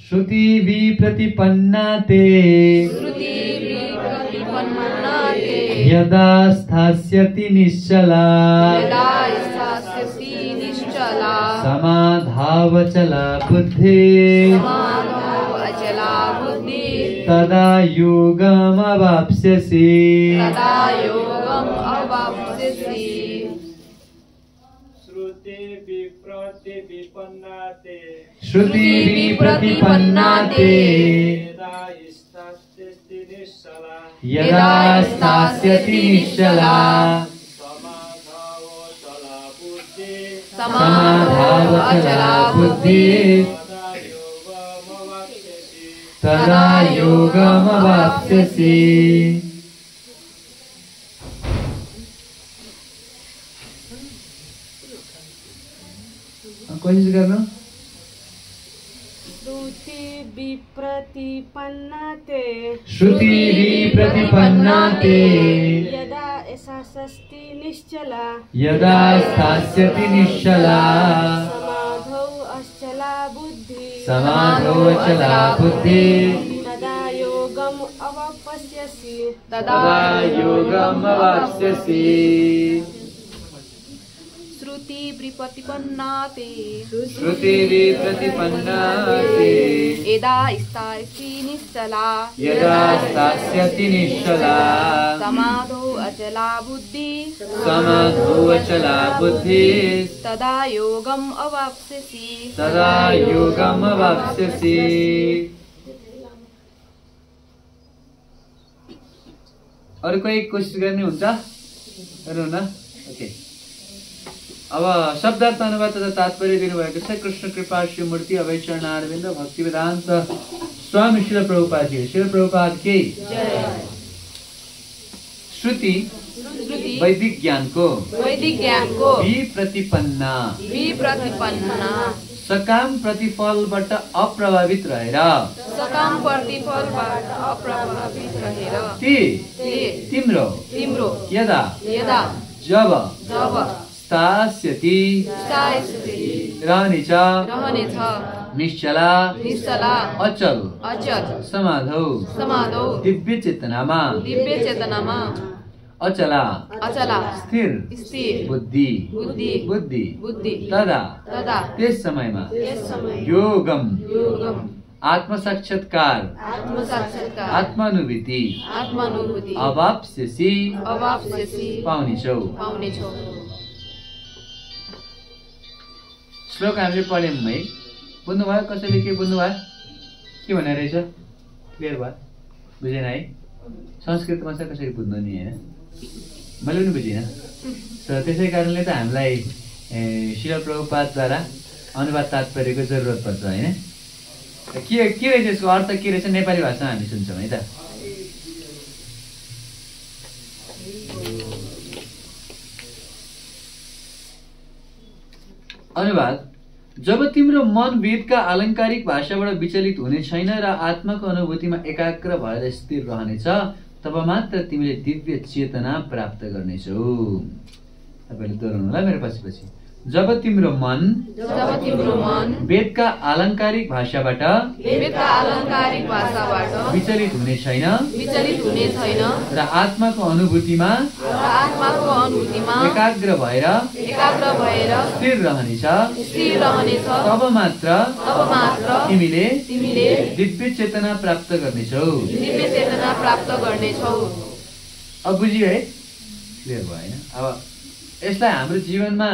श्रुति विप्रतिपन्ना ते यदा स्थास्यति निश्चला समाधावचला बुद्धिः तदा योगमवाप्स्यसि श्रुति विप्रतिपन्ना ते यदा स्थास्यति निश्चला समाधावचला बुद्धिः तदा योगमवाप्स्यसि। कोशिश गर्नु। श्रुति विप्रतिपन्ना ते यदा स्थास्यति निश्चला समाधौ अचला बुद्धिः तदा योगमवाप्स्यसि। श्रुति विप्रतिपन्ना ते यदा स्थास्यति निश्चला समाधौ अचला बुद्धिः तदा योगमवाप्स्यसि। अरु कोही कोशिश गर्ने हुन्छ? गर्नुहुन्न? ओके। अब शब्दार्थ अनुवाद तथा तात्पर्य दिनुभएको छ कृष्ण कृपा श्री मूर्ति अभय चरणारविन्द भक्ति वेदान्त स्वामी श्रील प्रभुपाद जी। श्रील प्रभुपाद के श्रुति वैदिक ज्ञानको विप्रतिपन्ना सकाम प्रतिफलबाट अप्रभावित रहेर तिम्रो यदा जब स्थास्यति रहनेछ निश्चला अचल समाधौ दिव्य चेतनामा अचला स्थिर बुद्धि तदा त्यस समयमा योगम आत्मसाक्षात्कार आत्मानुभूति अवाप्स्यसि पाउनेछौ। श्लोक हामीले पढ्यौँ है, बुझ्नुभयो? कसैले के बुझ्नुभयो? के भनेर रहेछ? क्लियर भयो? बुझेन है? संस्कृतमा चाहिँ कसरी बुझ्नु नि होइन, मैले पनि बुझिनँ। त्यसै कारणले त हामीलाई श्रील प्रभुपादद्वारा अनुवाद तात्पर्यको जरुरत पर्छ होइन। के रहेछ यसको अर्थ के रहेछ नेपाली भाषामा हामी सुन्छौँ है त। अनुवाद। जब तिम्रो मन वेदका आलङ्कारिक भाषाबाट विचलित हुने छैन र आत्माको अनुभूतिमा एकाग्र भएर स्थिर रहनेछ तब मात्र तिमीले दिव्य चेतना प्राप्त गर्नेछौ। तपाईले दोहोऱ्याउनु होला मेरो पछि। जब तिम्रो मन वेदका आलङ्कारिक भाषाबाट विचलित हुने छैन र आत्माको अनुभूतिमा एकाग्र भएर स्थिर रहनेछ तब मात्र तिमीले दिव्य चेतना प्राप्त गर्नेछौ। अब बुझियो है? क्लियर भयो हैन? अब यसलाई हाम्रो जीवनमा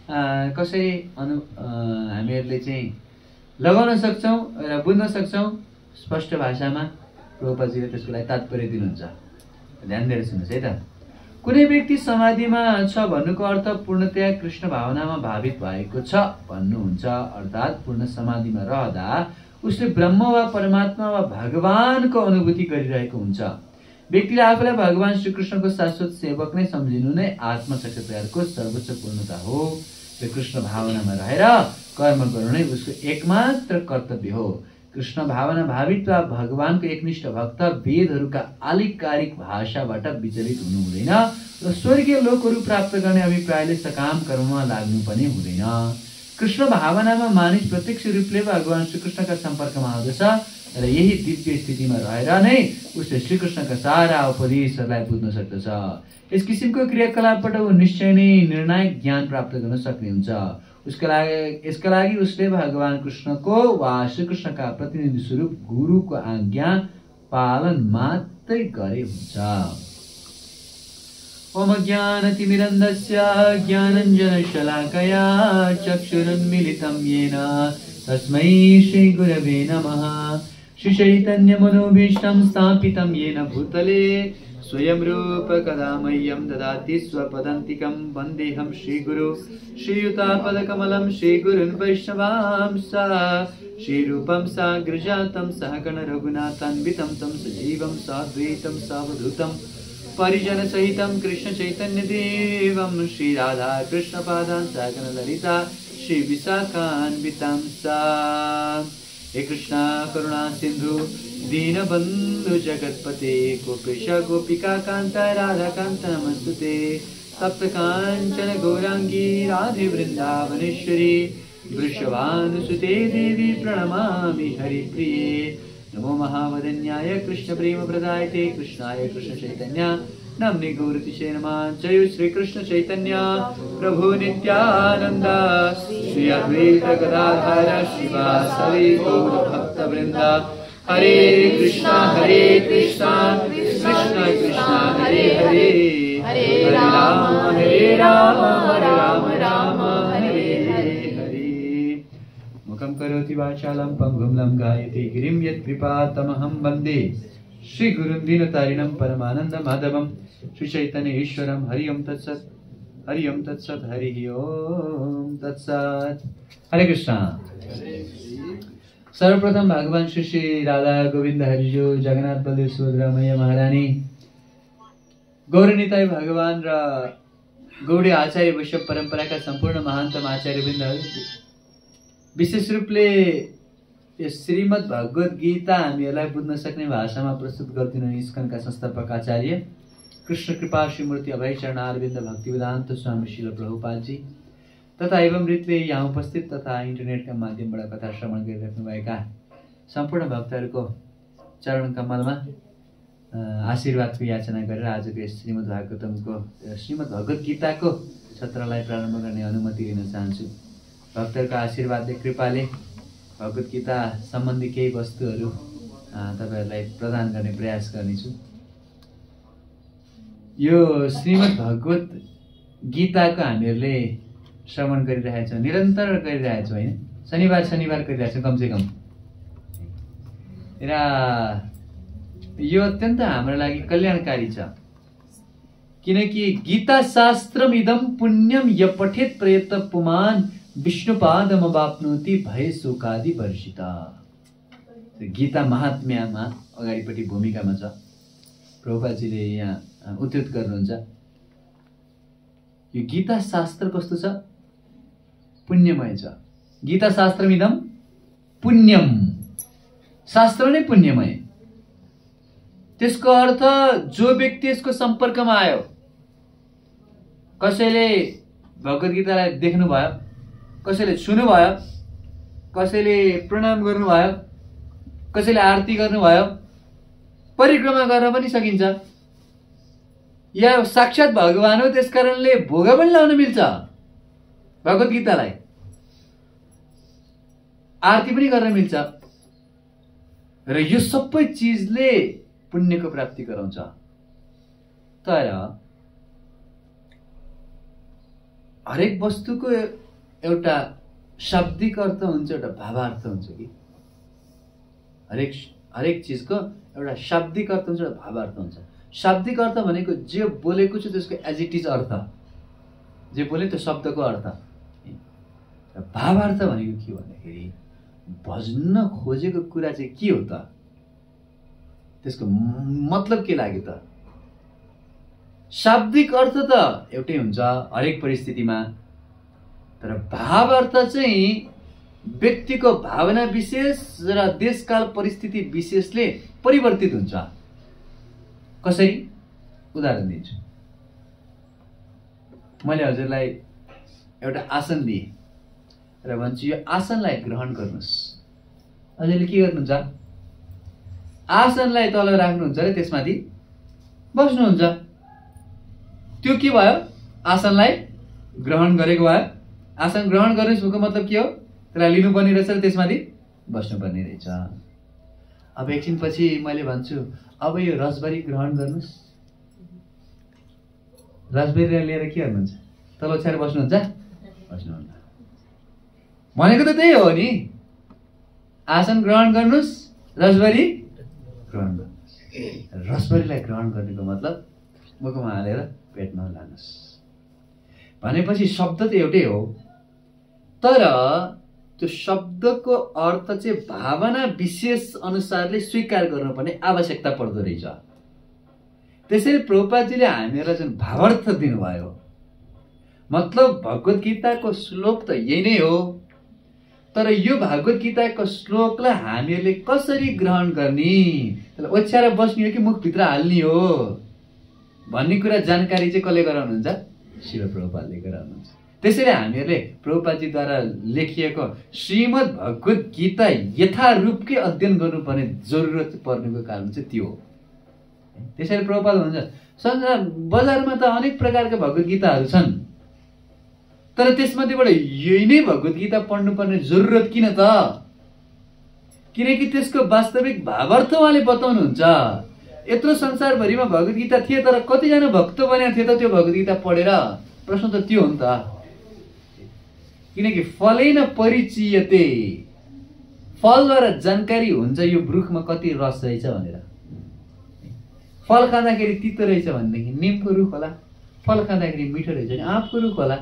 कसरी हामीहरूले चाहिँ लगाउन सक्छौँ र बुझ्न सक्छौँ स्पष्ट भाषामा प्रभुपादजीले त्यसको लागि तात्पर्य दिनुहुन्छ। ध्यान दिएर सुन्नुहोस् है त। कुनै व्यक्ति समाधिमा छ भन्नुको अर्थ पूर्णतया कृष्ण भावनामा भावित भएको छ भन्नुहुन्छ, अर्थात् पूर्ण समाधिमा रहँदा उसले ब्रह्म वा परमात्मा वा भगवानको अनुभूति गरिरहेको हुन्छ। व्यक्तिले आफूलाई भगवान श्रीकृष्णको शाश्वत सेवक नै सम्झिनु नै आत्मसाक्षात्कारको सर्वोच्च पूर्णता हो र कृष्ण भावनामा रहेर कर्म गर्नु नै उसको एकमात्र कर्तव्य हो। कृष्ण भावना भावित वा भगवानको एकनिष्ठ भक्त वेदहरूका आलङ्कारिक भाषाबाट विचलित हुनु हुँदैन र स्वर्गीय लोकहरू प्राप्त गर्ने अभिप्रायले सकाम कर्ममा लाग्नु पनि हुँदैन। कृष्ण भावनामा मानिस प्रत्यक्ष रूपले भगवान श्रीकृष्णका सम्पर्कमा आउँदछ र यही दिव्य स्थितिमा रहेर नै उसले श्रीकृष्णका सारा उपदेशहरूलाई बुझ्न सक्दछ। यस किसिमको क्रियाकलापबाट ऊ निश्चय नै निर्णायक ज्ञान प्राप्त गर्न सक्ने हुन्छ। यसका लागि उसले भगवान कृष्णको वा श्रीकृष्णका प्रतिनिधि स्वरूप गुरुको आज्ञा पालन मात्रै गरे हुन्छ। ओम ज्ञानतिमिरन्धस्य ज्ञानञ्जनशलाकया चक्षुरुन्मीलितं येन तस्मै श्रीगुरवे नमः। श्रीचैतन्यमनोभीष्टं स्थापितं येन भूतले स्वयं रूप कदा मह्यं ददाति स्वपदान्तिकं वन्देऽहं श्रीगुरु श्रीयुतापदकमलं श्रीगुरुन् वैष्णवांश्च श्रीरूपं साग्रजातं सहगण रघुनाथान्वितं तं सजीवं साद्वैतं सावधूतं परिजनसहितं कृष्ण चैतन्यदेवं श्रीराधा कृष्णपादान् सहगण ललिता श्रीविशाखान्वितां सा। हे कृष्णा करुणा सिन्धु दीनबन्धु जगत्पते गोपेश गोपिका कान्त राधा कान्त नमस्तुते। तप्त काञ्चन गौराङ्गी राधे वृन्दावनेश्वरी वृषभानुसुते देवी प्रणमामि हरिप्रिये। नमो महावदन्याय कृष्ण प्रेम प्रदायते कृष्णाय कृष्ण चैतन्य नाम्ने गौरतिशय नमः। जय श्री कृष्ण चैतन्य प्रभु नित्यानंद श्री अद्वैत गदाधर श्रीवासरि गौर भक्त वृंद। हरे कृष्णा कृष्णा कृष्णा हरे हरे हरे राम हरे राम राम हरे हरे। मुखं करोति वाचालं पंगुं लंघयते गिरिं यत्कृपातमहं वन्दे श्रीगुरुं दीनतारिणं परमानन्दमाधवं श्रीचैतन्य ईश्वरं। हरि ओम तत्सत् हरि ओम तत्सत् हरि ओम तत्सत्। हरे कृष्णा। सर्वप्रथम भगवान श्री श्री राधा गोविंद हरिजो जगन्नाथ बलदेव सुभद्रा मैया महारानी गौरनिताई भगवान र गौडी आचार्य वैष्णव परम्पराका सम्पूर्ण महान्तम आचार्यवृन्दहरू विशेष रूपले यो श्रीमद् भगवत गीता हामीहरूलाई बुझ्न सक्ने भाषामा प्रस्तुत गर्दिनु इस्कनका संस्थापक आचार्य कृष्ण कृपा श्रीमूर्ति अभय चरणारविन्द भक्तिवेदान्त स्वामी श्रील प्रभुपादजी तथा एवं रीतले यहाँ उपस्थित तथा इन्टरनेटका माध्यमबाट कथा श्रवण गरिराख्नुभएका सम्पूर्ण भक्तहरूको चरण कमलमा आशीर्वादको याचना गरेर आजको यस श्रीमद् भगवत गीताको सत्रलाई प्रारम्भ गर्ने अनुमति लिन चाहन्छु। भक्तहरूको आशीर्वादले कृपाले भगवत गीता सम्बन्धी केही वस्तुहरू तपाईहरुलाई प्रदान गर्ने प्रयास गर्नेछु। यो श्रीमद् भगवत गीताको हामीहरूले श्रवण गरिरहेका छौँ, निरन्तर गरिरहेका छौँ हैन। शनिबार गरिरहेका छौँ कम से कम। र यो अत्यन्त हाम्रो लागि कल्याणकारी छ किनकि गीता शास्त्रमिदं पुण्यम य पठेत प्रयत पुमान विष्णुपादमवाप्नोति भय शोकादि वर्षिता। गीता महात्म्यमा अगाडिपट्टि भूमिकामा छ। प्रभुपादजीले यहाँ उद्धृत गर्नुहुन्छ। यो गीता शास्त्र कस्तो छ? पुण्यमय छ। गीता शास्त्रमिदं पुण्यम, शास्त्र नै पुण्यमय। त्यसको अर्थ जो व्यक्ति यसको सम्पर्कमा आयो, कसैले भगवत गीतालाई देख्नु भयो, कसैले छुनु भयो, कसैले प्रणाम गर्नु भयो, कसैले आरती गर्नु भयो, परिक्रमा गर्न पनि सकिन्छ। या साक्षात भगवान हो त्यसकारणले भोग पनि लाउन मिल्छ भगवत गीतालाई, आरती पनि गर्न मिल्छ। र यो सबै चिजले पुण्यको प्राप्ति गराउँछ। तर हरेक वस्तुको एउटा शाब्दिक अर्थ हुन्छ, एउटा भावार्थ हुन्छ कि हरेक चिजको एउटा शाब्दिक अर्थ हुन्छ, एउटा भावार्थ हुन्छ। शाब्दिक अर्थ भनेको जे बोलेको छु त्यसको एज इट इज अर्थ, जे बोले त्यो शब्दको अर्थ। भावार्थ भनेको के भन्दाखेरि भन्न खोजेको कुरा चाहिँ के हो त, त्यसको मतलब के लाग्यो त। शाब्दिक अर्थ त एउटै हुन्छ हरेक परिस्थितिमा, तर भाव अर्थ चाहिँ व्यक्तिको भावना विशेष र देशकाल परिस्थिति विशेषले परिवर्तित हुन्छ। कसरी? उदाहरण दिन्छु। मैले हजुरलाई एउटा आसन दिएँ र भन्छु यो आसनलाई ग्रहण गर्नुहोस्। अहिले के गर्नुहुन्छ? आसनलाई तल राख्नुहुन्छ र त्यसमाथि बस्नुहुन्छ। त्यो के भयो? आसनलाई ग्रहण गरेको भयो। आसन ग्रहण गर्नुको मतलब के हो? त्यसलाई लिनुपर्ने रहेछ र त्यसमाथि बस्नुपर्ने रहेछ। अब एकछिनपछि मैले भन्छु अब यो रसबरी ग्रहण गर्नुहोस्। रसबरी लिएर के गर्नुहुन्छ? तल ओछ्याएर बस्नुहुन्छ? बस्नुहुन्न। भनेको त त्यही हो नि। आसन ग्रहण गर्नुहोस्, रसबरी ग्रहण गर्नुहोस्। रसबरीलाई ग्रहण गर्नुको मतलब मुखमा हालेर पेटमा लानुहोस् भनेपछि शब्द त एउटै हो, तर त्यो शब्दको अर्थ चाहिँ भावना विशेष अनुसारले स्वीकार गर्नुपर्ने आवश्यकता पर्दो रहेछ। त्यसैले प्रभुपादजीले हामीहरूलाई जुन भावार्थ दिनुभयो, मतलब भगवत गीताको श्लोक त यही नै हो, तर यो भगवत गीताको श्लोकलाई हामीहरूले कसरी ग्रहण गर्ने, त्यसलाई ओछ्याएर बस्ने हो कि मुखभित्र हाल्ने हो भन्ने कुरा जानकारी चाहिँ कसले गराउनुहुन्छ? शिल प्रभुपादले गराउनुहुन्छ। त्यसैले हामीहरूले प्रभुपादजीद्वारा लेखिएको श्रीमद् भगवत गीता यथारूपकै अध्ययन गर्नुपर्ने जरुरत पर्नुको कारण चाहिँ त्यो हो। त्यसैले प्रभुपाद भन्छ संसार बजारमा त अनेक प्रकारका भगवत गीताहरू छन्, तर त्यसमध्येबाट यही नै भगवत गीता पढ्नुपर्ने जरुरत किन त? किनकि त्यसको वास्तविक भावार्थ उहाँले बताउनुहुन्छ। यत्रो संसारभरिमा भगवत गीता थिए, तर कतिजना भक्त बनेका थिए त त्यो भगवत गीता पढेर? प्रश्न त त्यो हो नि त। किनकि फलेन परिचयते, फलद्वारा जानकारी हुन्छ यो रुखमा कति रस रहेछ भनेर। फल खाँदाखेरि तितो रहेछ भनेदेखि निमको रुख होला, फल खाँदाखेरि मिठो रहेछ भने आँपको रुख होला।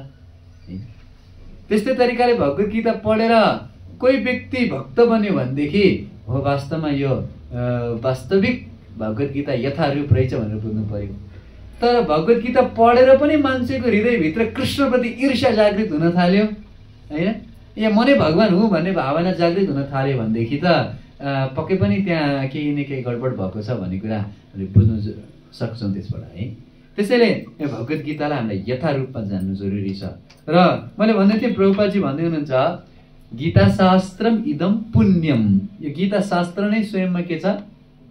त्यस्तै तरिकाले भगवत गीता पढेर कोही व्यक्ति भक्त बन्यो भनेदेखि हो वास्तवमा यो वास्तविक भगवत गीता यथारूप रहेछ भनेर बुझ्नु पर्यो। तर भगवत गीता पढेर पनि मान्छेको हृदयभित्र कृष्णप्रति ईर्ष्या जागृत हुन थाल्यो, होइन, या म नै भगवान हुँ भन्ने भावना जागृत हुन थाल्यो भनेदेखि त पक्कै पनि त्यहाँ केही न केही गडबड भएको छ भन्ने कुरा बुझ्नु सक्छौँ त्यसबाट, है। त्यसैले यो भगवत गीतालाई हामीलाई यथारूपमा जान्नु जरुरी छ। र मैले भन्दै थिएँ, प्रभुपादजी भन्दै हुनुहुन्छ गीता शास्त्रम इदम पुण्यम, यो गीता शास्त्र नै स्वयंमा के छ?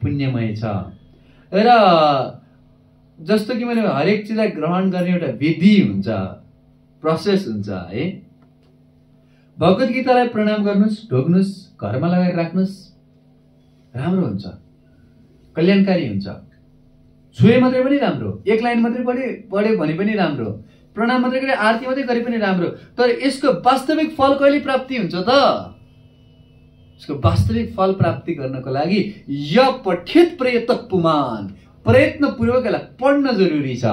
पुण्यमय छ। र जस्तो कि मैले हरेक चिजलाई ग्रहण गर्ने एउटा विधि हुन्छ, प्रोसेस हुन्छ, है। भगवत गीतालाई प्रणाम गर्नुहोस्, ढोग्नुहोस्, घरमा लगाएर राख्नुहोस्, राम्रो हुन्छ, कल्याणकारी हुन्छ। छुए मात्रै पनि राम्रो, एक लाइन मात्रै पढ्यो भने पनि राम्रो, प्रणाम मात्रै गरे, आरती मात्रै गरे पनि राम्रो। तर यसको वास्तविक फल कहिले प्राप्ति हुन्छ त? यसको वास्तविक फल प्राप्ति गर्नको लागि य पठित प्रयत पुमान, प्रयत्नपूर्वक यसलाई पढ्न जरुरी छ।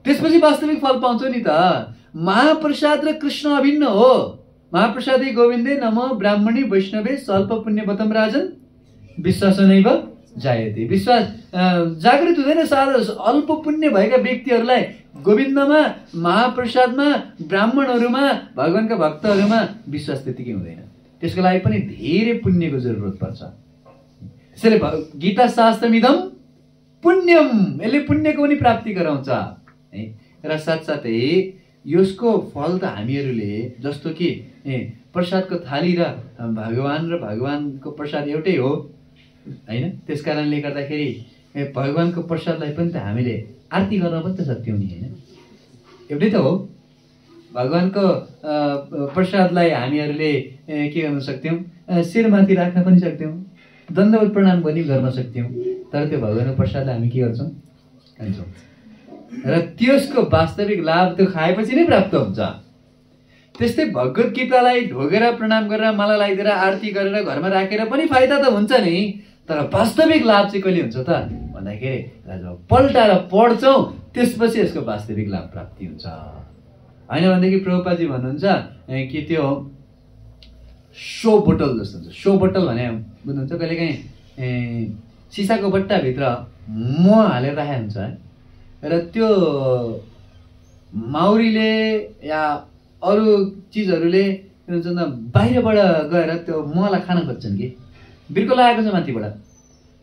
त्यसपछि वास्तविक फल पाउँछौ नि त। महाप्रसाद र कृष्ण अभिन्न हो। महाप्रसादै गोविन्दे नम ब्राह्मणी वैष्णवे स्वल्प पुण्यवतम राजन विश्वासनैव जायते। विश्वास जागृत हुँदैन। साधा अल्प पुण्य भएका व्यक्तिहरूलाई गोविन्दमा, महाप्रसादमा, ब्राह्मणहरूमा, भगवानका भक्तहरूमा विश्वास त्यतिकै हुँदैन। त्यसको लागि पनि धेरै पुण्यको जरुरत पर्छ। त्यसैले गीता शास्त्रमिदम पुण्यम, यसले पुण्यको पनि प्राप्ति गराउँछ, है। र साथसाथै यसको फल त हामीहरूले जस्तो कि प्रसादको थाली र भगवानको प्रसाद एउटै हो, होइन। त्यस कारणले गर्दाखेरि भगवानको प्रसादलाई पनि त हामीले आरती गर्न पनि त सक्थ्यौँ नि, होइन। एउटै त हो। भगवानको प्रसादलाई हामीहरूले के गर्न सक्थ्यौँ? शिरमाथि राख्न पनि सक्थ्यौँ, दण्डवत प्रणाम पनि गर्न सक्थ्यौँ। तर त्यो भगवानको प्रसादलाई हामी के गर्छौँ? खान्छौँ। र त्यसको वास्तविक लाभ त्यो खाएपछि नै प्राप्त हुन्छ। त्यस्तै भगवत गीतालाई ढोगेर प्रणाम गरेर माला लगाइदिएर आरती गरेर घरमा राखेर पनि फाइदा त हुन्छ नि, तर वास्तविक लाभ चाहिँ कहिले हुन्छ त भन्दाखेरि जब पल्टाएर पढ्छौँ त्यसपछि यसको वास्तविक लाभ प्राप्ति हुन्छ। होइन भनेदेखि प्रभुपादजी भन्नुहुन्छ कि त्यो सो बोतल जस्तो हुन्छ। सो बोतल भने बुझ्नुहुन्छ, कहिलेकाहीँ सिसाको बट्टाभित्र मह हालेर राखेको हुन्छ, है। र त्यो माउरीले या अरू चिजहरूले के भन्छ त बाहिरबाट गएर त्यो महलाई खान खोज्छन् कि बिर्को लागेको छ माथिबाट।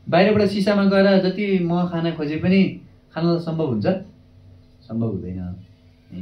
बाहिरबाट सिसामा गएर जति मह खान खोजे पनि खान सम्भव हुन्छ? सम्भव हुँदैन, है।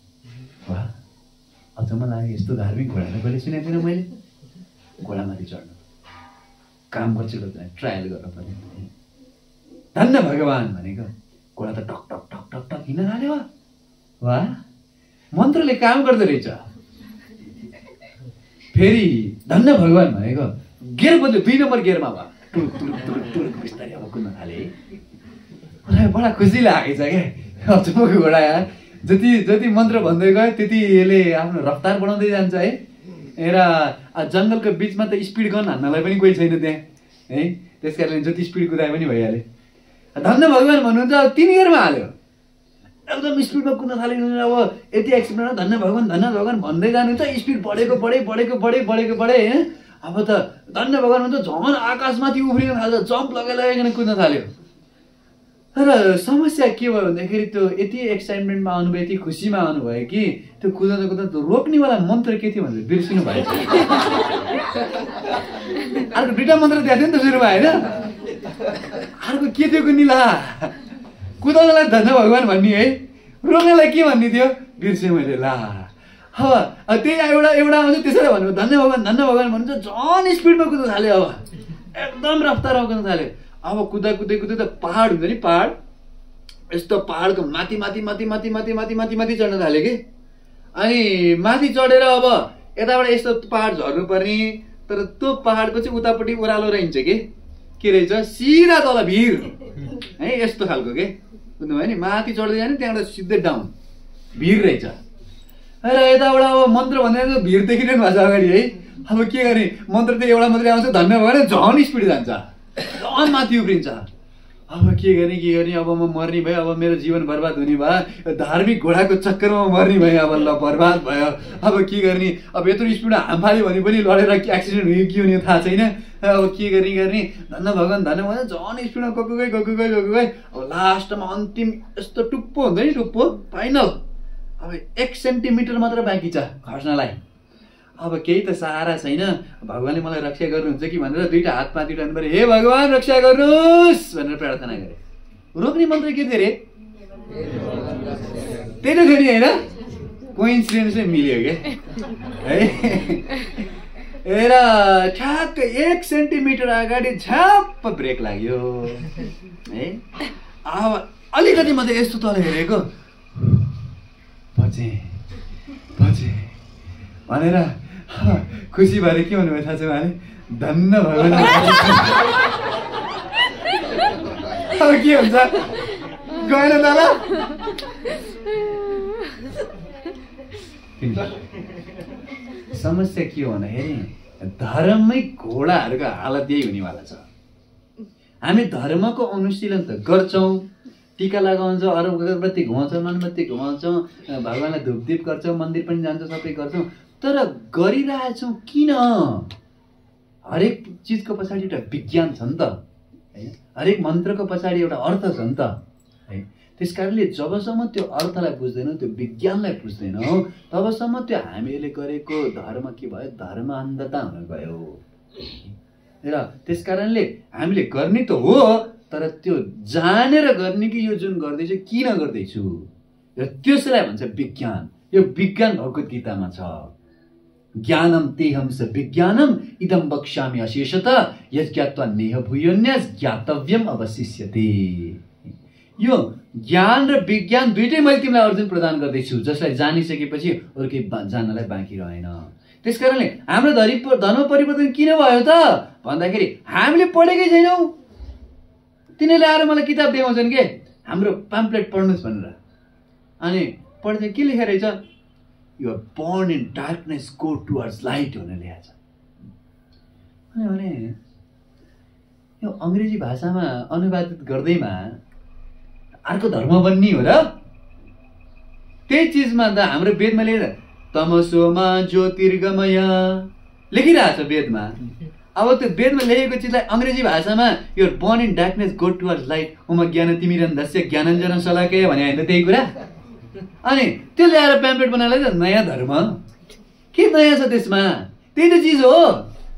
वाह, अचम्म लाग्यो, यस्तो धार्मिक घोडा त कहिले सुनेको थिएन मैले। घोडामाथि चढ्नु, काम गर्छु ट्रायल गर्न पर्ने। धन्य भगवान् भनेको घोडा त टक टक टक टक टक हिँड्न थाल्यो। वाह, मन्त्रले काम गर्दो रहेछ। फेरि धन्य भगवान् भनेको गियर बदल्यो, 2 नम्बर गियरमा भयो, टुरुक टुरुक टुरुक टुरुक बिस्तारै अब कुद्न थाले। मलाई बडा खुसी लागेको छ क्या, अचम्मको घोडा यार। जति मन्त्र भन्दै गयो त्यति यसले आफ्नो रफ्तार बढाउँदै जान्छ है। र जङ्गलको बिचमा त स्पिड गन हान्नलाई पनि कोही छैन त्यहाँ है, त्यस कारणले जति स्पिड कुदाए पनि भइहाल्यो। धन्य भगवान् भन्नुहुन्छ, अब 3 गियरमा हाल्यो, एकदम स्पिडमा कुद्न थाल्यो। अब यति एक्सिडेन्टमा धन्य भगवान् भन्दै जानुहुन्छ, स्पिड बढेको बढे होइन। अब त धन्य भगवान् भन्छ झन् आकाशमाथि उफ्रिन थाल्छ, जम्प लगाइकन कुद्न थाल्यो। तर समस्या के भयो भन्दाखेरि त्यो यति एक्साइटमेन्टमा आउनुभयो, यति खुसीमा आउनुभयो कि त्यो कुदाउँदा रोक्नेवाला मन्त्र के थियो भनेर बिर्सिनु भयो। अर्को 2टा मन्त्र दिएको थियो नि त सुरुमा होइन। अर्को के थियो कुन्नीला, कुदाउनलाई धन्य भगवान् भन्ने है, रोक्नलाई के भन्ने थियो बिर्सेँ मैले। ला अब त्यही एउटा आउँछ, त्यसैले भन्नु धन्य भगवान् भन्नुहुन्छ, झन् स्पिडमा कुद्न थाल्यो। अब एकदम रफ्तारमा कुद्न थाल्यो। अब कुद्दै त पहाड हुन्छ नि, पहाड यस्तो पहाडको माथि चढ्न थाल्यो कि। अनि माथि चढेर अब यताबाट यस्तो पहाड झर्नु पर्ने, तर त्यो पहाडको चाहिँ उतापट्टि ओह्रालो रहन्छ के रहेछ सिधा तल भिर है, यस्तो खालको के बुझ्नुभयो नि। माथि चढ्दै जाने, त्यहाँबाट सिधै डाउन भिर रहेछ। र यताबाट अब मन्त्र भन्दा भिर देखिरहनु भएको छ अगाडि है। अब के गर्ने, मन्त्र त एउटा मात्रै आउँछ, धन्य भगवान् झन् स्पिड जान्छ, झन् माथि उफ्रिन्छ। अब के गर्ने, अब म मर्ने भयो, अब मेरो जीवन बर्बाद हुने भयो, धार्मिक घोडाको चक्करमा मर्ने भयो, अब ल बर्बाद भयो। अब के गर्ने, अब यत्रो स्पिडमा हाम फाल्यो भने पनि लडेर एक्सिडेन्ट हुने के हुने थाहा छैन। अब के गर्ने, धन्य भगवान् झन् स्पिडमा गएको गए। अब लास्टमा अन्तिम यस्तो टुप्पो हुन्छ नि, टुप्पो फाइनल, अब 1 सेन्टिमिटर मात्र बाँकी छ खस्नलाई। अब केही त सहारा छैन, भगवान्ले मलाई रक्षा गर्नुहुन्छ कि भनेर 2टा हात माथि उठाउनु पर्यो, हे भगवान् रक्षा गर्नुहोस् भनेर प्रार्थना गरे। रोक्ने मन्त्र के थियो रे, त्यही त थियो नि होइन। कोइन्सिडेन्सले मिल्यो क्या है। र ठ्याक्क 1 सेन्टिमिटर अगाडि झ्याप्प ब्रेक लाग्यो है। अब अलिकति मात्रै यस्तो तल हेरेको, बचे भनेर खुसी भएर के भन्नुभयो थाहा छ उहाँले, धन्य भगवान्। अब के हुन्छ, गएन तल। समस्या के हो भन्दाखेरि धर्मै घोडाहरूको हालत यही हुनेवाला छ। हामी धर्मको अनुशीलन त गर्छौँ, टीका लगाउँछौँ, अगरबत्ती घुमाउँछौँ, मोमबत्ती घुमाउँछौँ, भगवान्लाई धुपदीप गर्छौँ, मन्दिर पनि जान्छौँ, सबै गर्छौँ। तर गरिरहेछौँ किन? हरेक चिजको पछाडि एउटा विज्ञान छ नि त होइन, हरेक मन्त्रको पछाडि एउटा अर्थ छ नि त है। त्यस कारणले जबसम्म त्यो अर्थलाई बुझ्दैनौँ, त्यो विज्ञानलाई बुझ्दैनौँ, तबसम्म त्यो हामीले गरेको धर्म के भयो, धर्म अन्धता हुन गयो। र त्यस कारणले हामीले गर्ने त हो, तर त्यो जानेर गर्ने कि यो जुन गर्दैछु किन गर्दैछु, र त्यसलाई भन्छ विज्ञान। यो विज्ञान भगवत गीतामा छ। ज्ञानम तेहम स विज्ञानम इदम वक्ष्यामि अशेषतः यज्ञात्वा नेह भूयोन्यस ज्ञातव्यम अवशिष्यते। यो ज्ञान र विज्ञान दुइटै मैले तिमीलाई अर्जुन प्रदान गर्दैछु, जसलाई जानिसकेपछि अरू केही जान्नलाई बाँकी रहेन। त्यस कारणले हाम्रो धर्म परिवर्तन किन भयो त भन्दाखेरि हामीले पढेकै छैनौँ। तिनीहरूले आएर मलाई किताब देखाउँछन् के, हाम्रो पाम्पलेट पढ्नुहोस् भनेर। अनि पढ्दै के लेखेको रहेछ, you are born in darkness go towards light भनेर लेखेको छ। भने यो अङ्ग्रेजी भाषामा अनुवादित गर्दैमा अर्को धर्म बन्ने हो र? त्यही चिजमा त हाम्रो वेदमा लेखेर तमसोमा ज्योतिर्गमय लेखिरहेको छ वेदमा। अब त्यो वेदमा लेखेको चिजलाई अङ्ग्रेजी भाषामा यो born in darkness go towards light um ज्ञान तिमिरन्धस्य ज्ञानञ्जन शलाकय भने होइन त्यही कुरा। अनि त्यो ल्याएर प्याम्पलेट बनाएर त नयाँ धर्म के नयाँ छ त्यसमा? त्यही त चिज हो।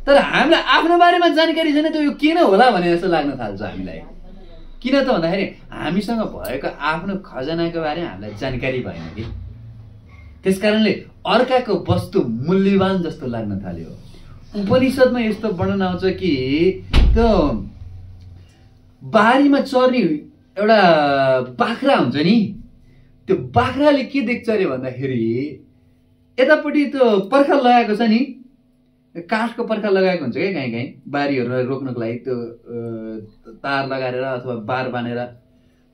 तर हामीलाई आफ्नो बारेमा जानकारी छैन, त यो किन होला भने जस्तो लाग्न थाल्छ हामीलाई। किन त भन्दाखेरि हामीसँग भएको आफ्नो खजनाको बारेमा हामीलाई जानकारी भएन कि। त्यसकारणले अर्काको वस्तु मूल्यवान जस्तो लाग्न थाल्यो। उपनिषदमा यस्तो वर्णन आउँछ कि त्यो बारीमा चर्ने एउटा बाख्रा हुन्छ नि, त्यो बाख्राले के देख्छ अरे भन्दाखेरि यतापट्टि त्यो पर्खाल लगाएको छ नि, काठको पर्खाल लगाएको हुन्छ क्या कहीँ कहीँ बारीहरूलाई रोक्नको लागि, त्यो तार लगाएर अथवा बार बानेर।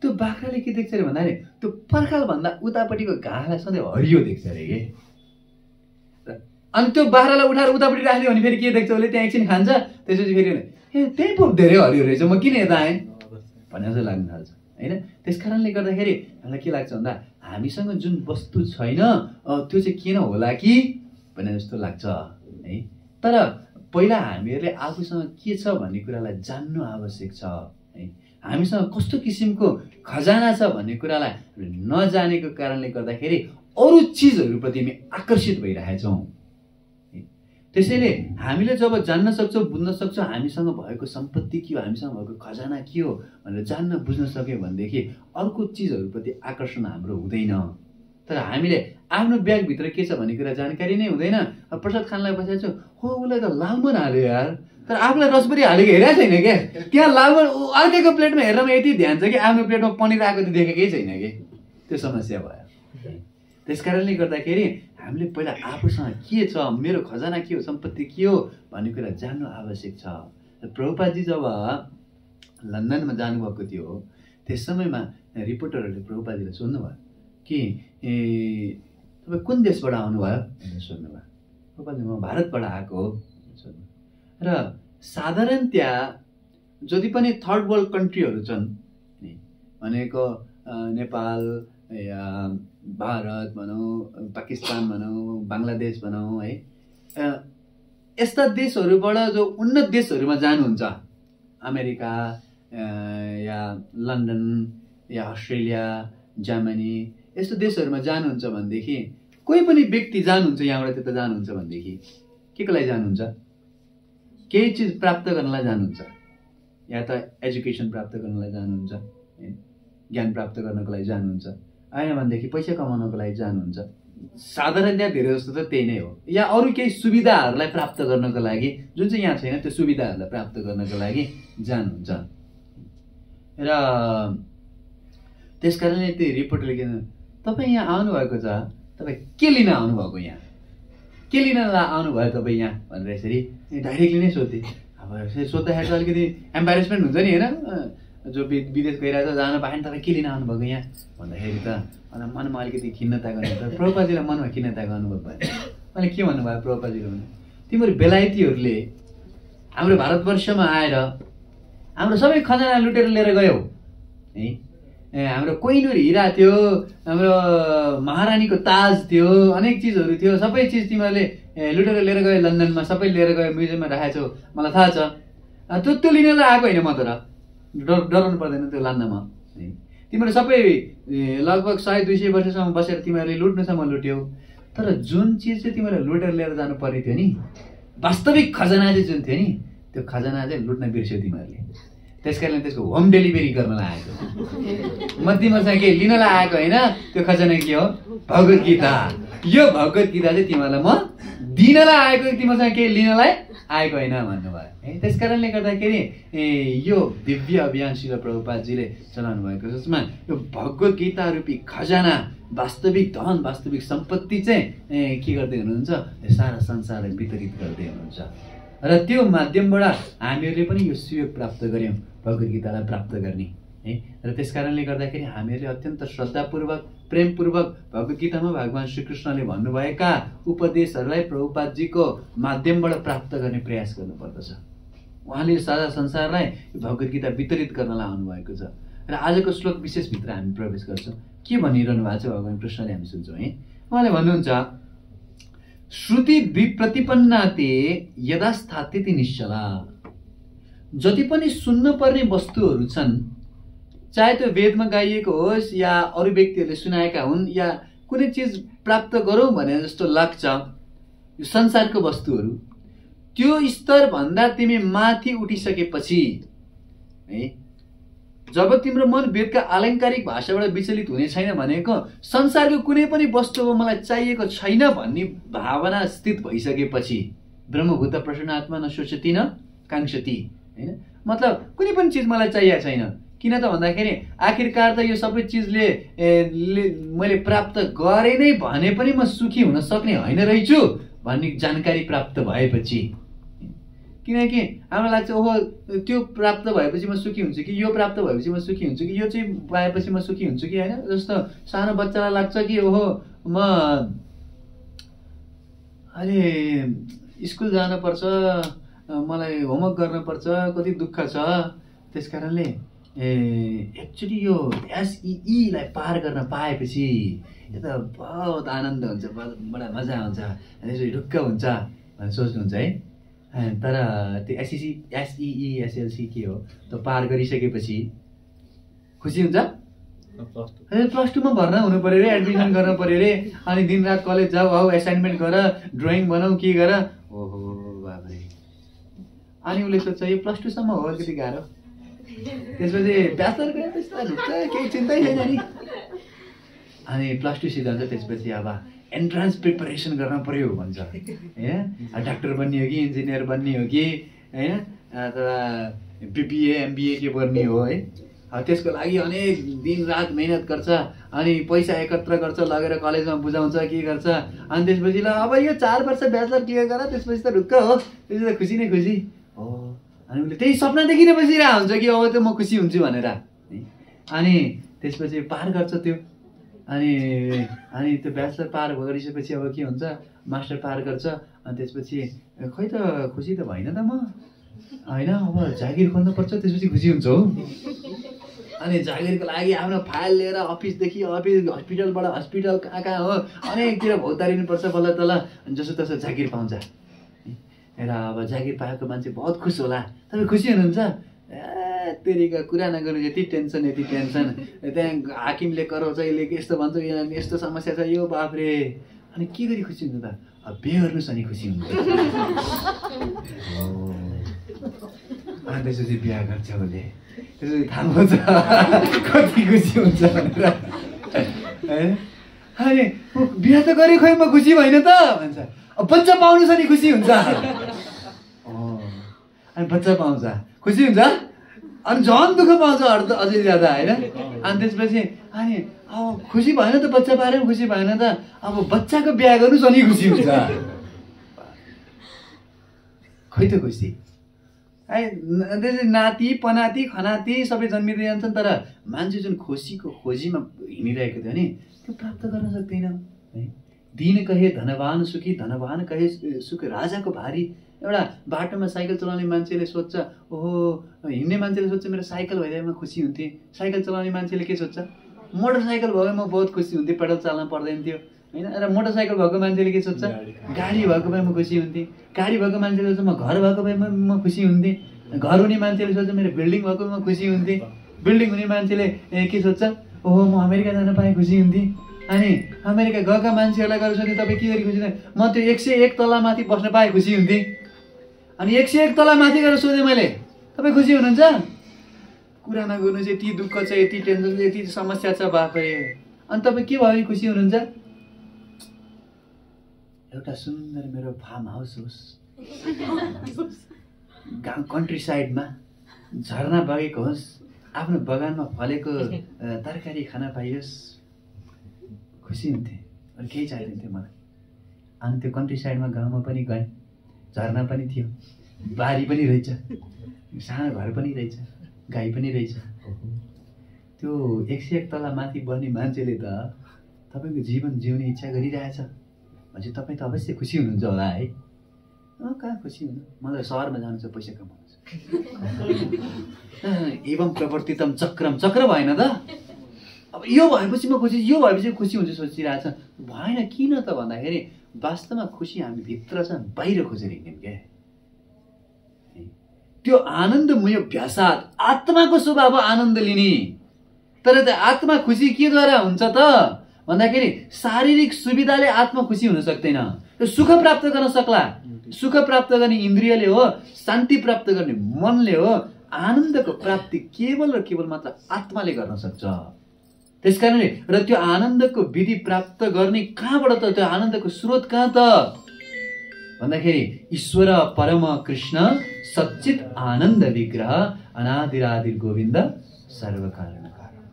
त्यो बाख्राले के देख्छ अरे भन्दाखेरि त्यो पर्खाल भन्दा उतापट्टिको घाँसलाई सधैँ हरियो देख्छ अरे के। अनि त्यो बाख्रालाई उठाएर उतापट्टि राखिदियो भने फेरि के देख्छ उसले, त्यहाँ एकछिन खान्छ, त्यसपछि फेरि ए त्यही पो धेरै हरियो रहेछ, म किन यता आएँ भन्ने जस्तो लाग्न थाल्छ होइन। त्यस कारणले गर्दाखेरि हामीलाई के लाग्छ भन्दा हामीसँग जुन वस्तु छैन त्यो चाहिँ किन होला कि भन्ने जस्तो लाग्छ है। तर पहिला हामीहरूले आफूसँग के छ भन्ने कुरालाई जान्नु आवश्यक छ है। हामीसँग कस्तो किसिमको खजाना छ भन्ने कुरालाई नजानेको कारणले गर्दाखेरि अरू चिजहरूप्रति हामी आकर्षित भइरहेछौँ। त्यसैले हामीले जब जान्न सक्छौँ, बुझ्न सक्छौँ हामीसँग भएको सम्पत्ति के हो, हामीसँग भएको खजाना के हो भनेर जान्न बुझ्न सक्यौँ भनेदेखि अर्को चिजहरूप्रति आकर्षण हाम्रो हुँदैन। तर हामीले आफ्नो ब्यागभित्र के छ भन्ने कुरा जानकारी नै हुँदैन। प्रसाद खानलाई बसेको छु, हो उसलाई त लालमन हाल्यो यार, तर आफूलाई रसबरी हालेको हेरेको छैन क्या। त्यहाँ लालमन अर्कैको प्लेटमा हेर्नमा यति ध्यान छ कि आफ्नो प्लेटमा पनिर आएको त देखेकै छैन कि, त्यो समस्या भयो। त्यस कारणले गर्दाखेरि हामीले पहिला आफूसँग के छ, मेरो खजाना के हो, सम्पत्ति के हो भन्ने कुरा जान्नु आवश्यक छ। प्रभुपादजी जब लन्डनमा जानुभएको थियो त्यस समयमा रिपोर्टरहरूले प्रभुपादजीलाई सोध्नुभयो कि तपाईँ कुन देशबाट आउनुभयो भनेर सोध्नुभयो। प्रभुपादजी म भारतबाट आएको हो सोध्नु। र साधारणतया जति पनि थर्ड वर्ल्ड कन्ट्रीहरू छन् भनेको नेपाल या भारत भनौँ, पाकिस्तान भनौँ, बङ्गलादेश भनौँ है, यस्ता देशहरूबाट जो उन्नत देशहरूमा जानुहुन्छ, अमेरिका या लन्डन या अस्ट्रेलिया, जर्मनी यस्तो देशहरूमा जानुहुन्छ भनेदेखि कोही पनि व्यक्ति जानुहुन्छ यहाँबाट त्यता जानुहुन्छ भनेदेखि के को लागि जानुहुन्छ? केही चिज प्राप्त गर्नलाई जानुहुन्छ, या त एजुकेसन प्राप्त गर्नलाई जानुहुन्छ, ज्ञान प्राप्त गर्नको लागि जानुहुन्छ, आएन भनेदेखि पैसा कमाउनको लागि जानुहुन्छ। साधारणतया धेरै जस्तो त त्यही नै हो। या अरू केही सुविधाहरूलाई प्राप्त गर्नको लागि जुन चाहिँ यहाँ छैन त्यो सुविधाहरूलाई प्राप्त गर्नको लागि जानुहुन्छ। र त्यस कारणले त्यो रिपोर्टरले के तपाईँ यहाँ आउनुभएको छ, तपाईँ के लिन आउनुभएको, यहाँ के लिन आउनुभयो तपाईँ यहाँ भनेर यसरी डाइरेक्टली नै सोधेँ। अब यसरी सोद्धाखेरि त अलिकति एम्बारेसमेन्ट हुन्छ नि होइन, जो विदेश गइरहेको छ जानु पाएन, तपाईँ के लिन आउनुभएको यहाँ भन्दाखेरि त मनमा अलिकति खिन्नता गर्नु। प्रभुपादजीलाई मनमा खिन्नताको अनुभव भयो। अनि के भन्नुभयो प्रभुपादजीले भने, तिमीहरू बेलायतीहरूले हाम्रो भारतवर्षमा आएर हाम्रो सबै खजाना लुटेर लिएर गयौ है। हाम्रो कोहिनूर हिरा थियो, हाम्रो महारानीको ताज थियो, अनेक चिजहरू थियो, सबै चिज तिमीहरूले लुटेर लिएर गयो लन्डनमा, सबै लिएर गयो म्युजियममा राखेको छौ, मलाई थाहा छ। त्यो लिनलाई आएको होइन म, तर डराउनु पर्दैन त्यो लान्नमा है। तिमीहरू सबै लगभग 100-200 वर्षसम्म बसेर तिमीहरूले लुट्नुसम्म लुट्यौ, तर जुन चिज चाहिँ तिमीहरूले लुटेर लिएर जानु पर्ने थियो नि, वास्तविक खजाना चाहिँ जुन थियो नि, त्यो खजाना चाहिँ लुट्न बिर्स्यौ तिमीहरूले। त्यस कारणले त्यसको होम डेलिभरी गर्नलाई आएको, म तिमीहरूसँग केही लिनलाई आएको होइन। त्यो खजाना के हो? भगवत गीता। यो भगवत गीता चाहिँ तिमीहरूलाई म दिनलाई आएको, तिमीहरूसँग केही लिनलाई आएको होइन भन्नुभयो है। त्यस कारणले गर्दाखेरि यो दिव्य अभियान श्रील प्रभुपादजीले चलाउनु भएको छ, जसमा यो भगवत गीता रूपी खजाना, वास्तविक धन, वास्तविक सम्पत्ति चाहिँ के गर्दै हुनुहुन्छ, सारा संसारलाई वितरित गर्दै हुनुहुन्छ। र त्यो माध्यमबाट हामीहरूले पनि यो सुयोग प्राप्त गऱ्यौँ भगवत गीतालाई प्राप्त गर्ने है। र त्यस कारणले गर्दाखेरि हामीहरूले अत्यन्त श्रद्धापूर्वक, प्रेमपूर्वक भगवत गीतामा भगवान श्रीकृष्णले भन्नुभएका उपदेशहरूलाई प्रभुपादजीको माध्यमबाट प्राप्त गर्ने प्रयास गर्नुपर्दछ। उहाँले सारा संसारलाई भगवत गीता वितरित गर्नलाई आउनुभएको छ। र आजको श्लोक विशेषभित्र हामी प्रवेश गर्छौँ। के भनिरहनु भएको छ भगवान कृष्णले हामी सुन्छौँ है। उहाँले भन्नुहुन्छ, श्रुति विप्रतिपन्नाते यदा स्थात्यति निश्चला। जति पनि सुन्न पर्ने वस्तुहरू छन्, चाहे त्यो वेदमा गाइएको होस् या अरू व्यक्तिहरूले सुनाएका हुन्, या कुनै चिज प्राप्त गरौँ भने जस्तो लाग्छ यो संसारको वस्तुहरू, त्यो स्तर भन्दा तिमी माथि उठिसकेपछि है जब तिम्रो मन वेदका आलङ्कारिक भाषाबाट विचलित हुने छैन भनेको संसारको कुनै पनि वस्तु अब मलाई चाहिएको छैन भन्ने भावना स्थित भइसकेपछि ब्रह्मभूत प्रसन्नात्मा न सोचति न काङ्क्षति, होइन? मतलब कुनै पनि चिज मलाई चाहिएको छैन। किन त भन्दाखेरि आखिरकार त यो सबै चिजले मैले प्राप्त गरे नै भने पनि म सुखी हुन सक्ने होइन रहेछु भन्ने जानकारी प्राप्त भएपछि, किनकि हामीलाई लाग्छ ओहो त्यो प्राप्त भएपछि म सुखी हुन्छु कि यो प्राप्त भएपछि म सुखी हुन्छु कि यो चाहिँ पाएपछि म सुखी हुन्छु कि, होइन? जस्तो सानो बच्चालाई लाग्छ कि ओहो म अहिले स्कुल जानुपर्छ, मलाई होमवर्क गर्नुपर्छ, कति दुःख छ, त्यस कारणले एक्चुअली यो एसईईलाई पार गर्न पाएपछि यो त बहुत आनन्द हुन्छ, बडा मजा आउँछ, यसरी ढुक्क हुन्छ भनेर सोच्नुहुन्छ है। तर त्यो एसईई एसएलसी के हो त्यो पार गरिसकेपछि खुसी हुन्छ? प्लस टूमा भर्ना हुनु पर्यो रे, एडमिसन गर्न पर्यो रे, अनि दिनरात कलेज जाऊ, आऊ एसाइनमेन्ट गर, ड्रइङ बनाऊ, के गर, ओहो बाबरे। अनि उसले सोध्छ यो प्लस टूसम्म हो, अलिकति गाह्रो, त्यसपछि ब्याचलर गरेपछि त ढुक्क, केही चिन्तै छैन नि। अनि प्लस टू सिद्धान्त त्यसपछि अब एन्ट्रान्स प्रिपरेसन गर्न पर्यो भन्छ, होइन? डाक्टर बन्ने हो कि इन्जिनियर बन्ने हो कि, होइन? अथवा बिबिए एमबिए के गर्ने हो, है? त्यसको लागि अनेक दिन रात मेहनत गर्छ, अनि पैसा एकत्र गर्छ, लगेर कलेजमा बुझाउँछ, के गर्छ, अनि त्यसपछि ल अब यो 4 वर्ष ब्याचलर क्लियर गर, त्यसपछि त ढुक्क हो, त्यसपछि त खुसी नै खुसी हो। अनि उसले त्यही सपना देखिन बसिरहेको हुन्छ कि अब त म खुसी हुन्छु भनेर, अनि त्यसपछि पार गर्छ त्यो, अनि त्यो ब्याचलर पार गरिसकेपछि अब के हुन्छ, मास्टर पार गर्छ, अनि त्यसपछि खै त खुसी त भएन त म, होइन? अब जागिर खोल्नुपर्छ, त्यसपछि खुसी हुन्छ हो। अनि जागिरको लागि आफ्नो फाइल लिएर अफिसदेखि अफिस, हस्पिटलबाट हस्पिटल, कहाँ कहाँ हो अनेकतिर भौतारिनुपर्छ, बल्ल तल जसो तसो जागिर पाउँछ। र अब जागिर पाएको मान्छे बहुत खुस होला। तपाईँ खुसी हुनुहुन्छ? तेरिका कुरा नगर्नु, यति टेन्सन यति टेन्सन, त्यहाँ हाकिमले कराउँछ, यसले यस्तो भन्छ, यस्तो समस्या छ, यो बाफ्रे। अनि के गरी खुसी हुनु त? बिहे गर्नुहोस् अनि खुसी हुन्छ। अनि त्यसपछि बिहा गर्छ उसले, त्यसपछि थाहा पाउँछ कति खुसी हुन्छ भनेर, होइन? अनि बिहा त गरे खोइ म खुसी भएन त भन्छ, बच्चा पाउनु छ नि खुसी हुन्छ। अनि बच्चा पाउँछ खुसी हुन्छ, अनि झन् दुःख पाउँछ अझै ज्यादा, होइन? अनि त्यसपछि अनि अब खुसी भएन त, बच्चा पाएर पनि खुसी भएन त, अब बच्चाको बिहा गर्नुहोस् अनि खुसी हुन्छ। खोइ त खुसी है, त्यसरी नाति पनाति खनाति सबै जन्मिँदै जान्छन्, तर मान्छे जुन खुसीको खोजीमा हिँडिरहेको थियो नि त्यो प्राप्त गर्न सक्दैन है। दिन कहे धनवान सुखी, धनवान कहे सुख राजाको भारी। एउटा बाटोमा साइकल चलाउने मान्छेले सोध्छ, ओहो हिँड्ने मान्छेले सोध्छ मेरो साइकल भइदिएमा खुसी हुन्थेँ, साइकल चलाउने मान्छेले के सोध्छ, मोटरसाइकल भयो म बहुत खुसी हुन्थेँ, पेडल चाल्न पर्दैन थियो, होइन? र मोटरसाइकल भएको मान्छेले के सोध्छ, गाडी भएको भए म खुसी हुन्थेँ, गाडी भएको मान्छेले सोध्छ म घर भएको भए म खुसी हुन्थेँ, घर हुने मान्छेले सोध्छ मेरो बिल्डिङ भएको म खुसी हुन्थेँ, बिल्डिङ हुने मान्छेले के सोध्छ, ओहो म अमेरिका जान पाएँ खुसी हुन्थेँ। अनि अमेरिका गएका मान्छेहरूलाई गएर सोध्ने तपाईँ के गरी खुसी हुन्थेँ, म त्यो 101 तला माथि बस्न पाएँ खुसी हुन्थेँ। अनि 101 तला माथि गएर सोधेँ मैले, तपाईँ खुसी हुनुहुन्छ? कुरा नगर्नु चाहिँ यति दुःख छ, यति टेन्सन छ, यति समस्या छ बापरे, अनि तपाईँ के भयो भने खुसी हुनुहुन्छ? एउटा सुन्दर मेरो फार्म हाउस होस्, गाउँ कन्ट्री साइडमा झरना बगेको होस्, आफ्नो बगानमा फलेको तरकारी खान पाइयोस्, खुसी हुन्थेँ, अरू केही चाहिँदैन थियो मलाई। अनि त्यो कन्ट्री साइडमा गाउँमा पनि गएँ, झरना पनि थियो, बारी पनि रहेछ, सानो घर पनि रहेछ, गाई पनि रहेछ। त्यो 101 तला माथि बस्ने मान्छेले त तपाईँको जीवन जिउने इच्छा गरिरहेछ भनेपछि तपाईँ त अवश्य खुसी हुनुहुन्छ होला है? कहाँ खुसी हुनु, मलाई सहरमा जानु छ, पैसा कमाउनु छ। एवं प्रवर्तितम चक्रम, चक्र भएन त? अब यो भएपछि म खुसी, यो भएपछि खुसी हुन्छ सोचिरहेछ, भएन। किन त भन्दाखेरि वास्तवमा खुसी हामी भित्र छ, बाहिर खोजेर हिँड्यौँ क्या। त्यो आनन्दमय भ्यासाद, आत्माको स्वभाव आनन्द लिने। तर त्यो आत्मा खुसी केद्वारा हुन्छ त भन्दाखेरि शारीरिक सुविधाले आत्मा खुसी हुन सक्दैन। त्यो सुख प्राप्त गर्न सक्ला, सुख प्राप्त गर्ने इन्द्रियले हो, शान्ति प्राप्त गर्ने मनले हो, आनन्दको प्राप्ति केवल र केवल मात्र आत्माले गर्न सक्छ। त्यसकारणले र त्यो आनन्दको विधि प्राप्त गर्ने कहाँबाट त, त्यो आनन्दको स्रोत कहाँ त भन्दाखेरि ईश्वर परम कृष्ण सच्चित आनन्द विग्रह अनादिरादि गोविन्द सर्वकारण कारण।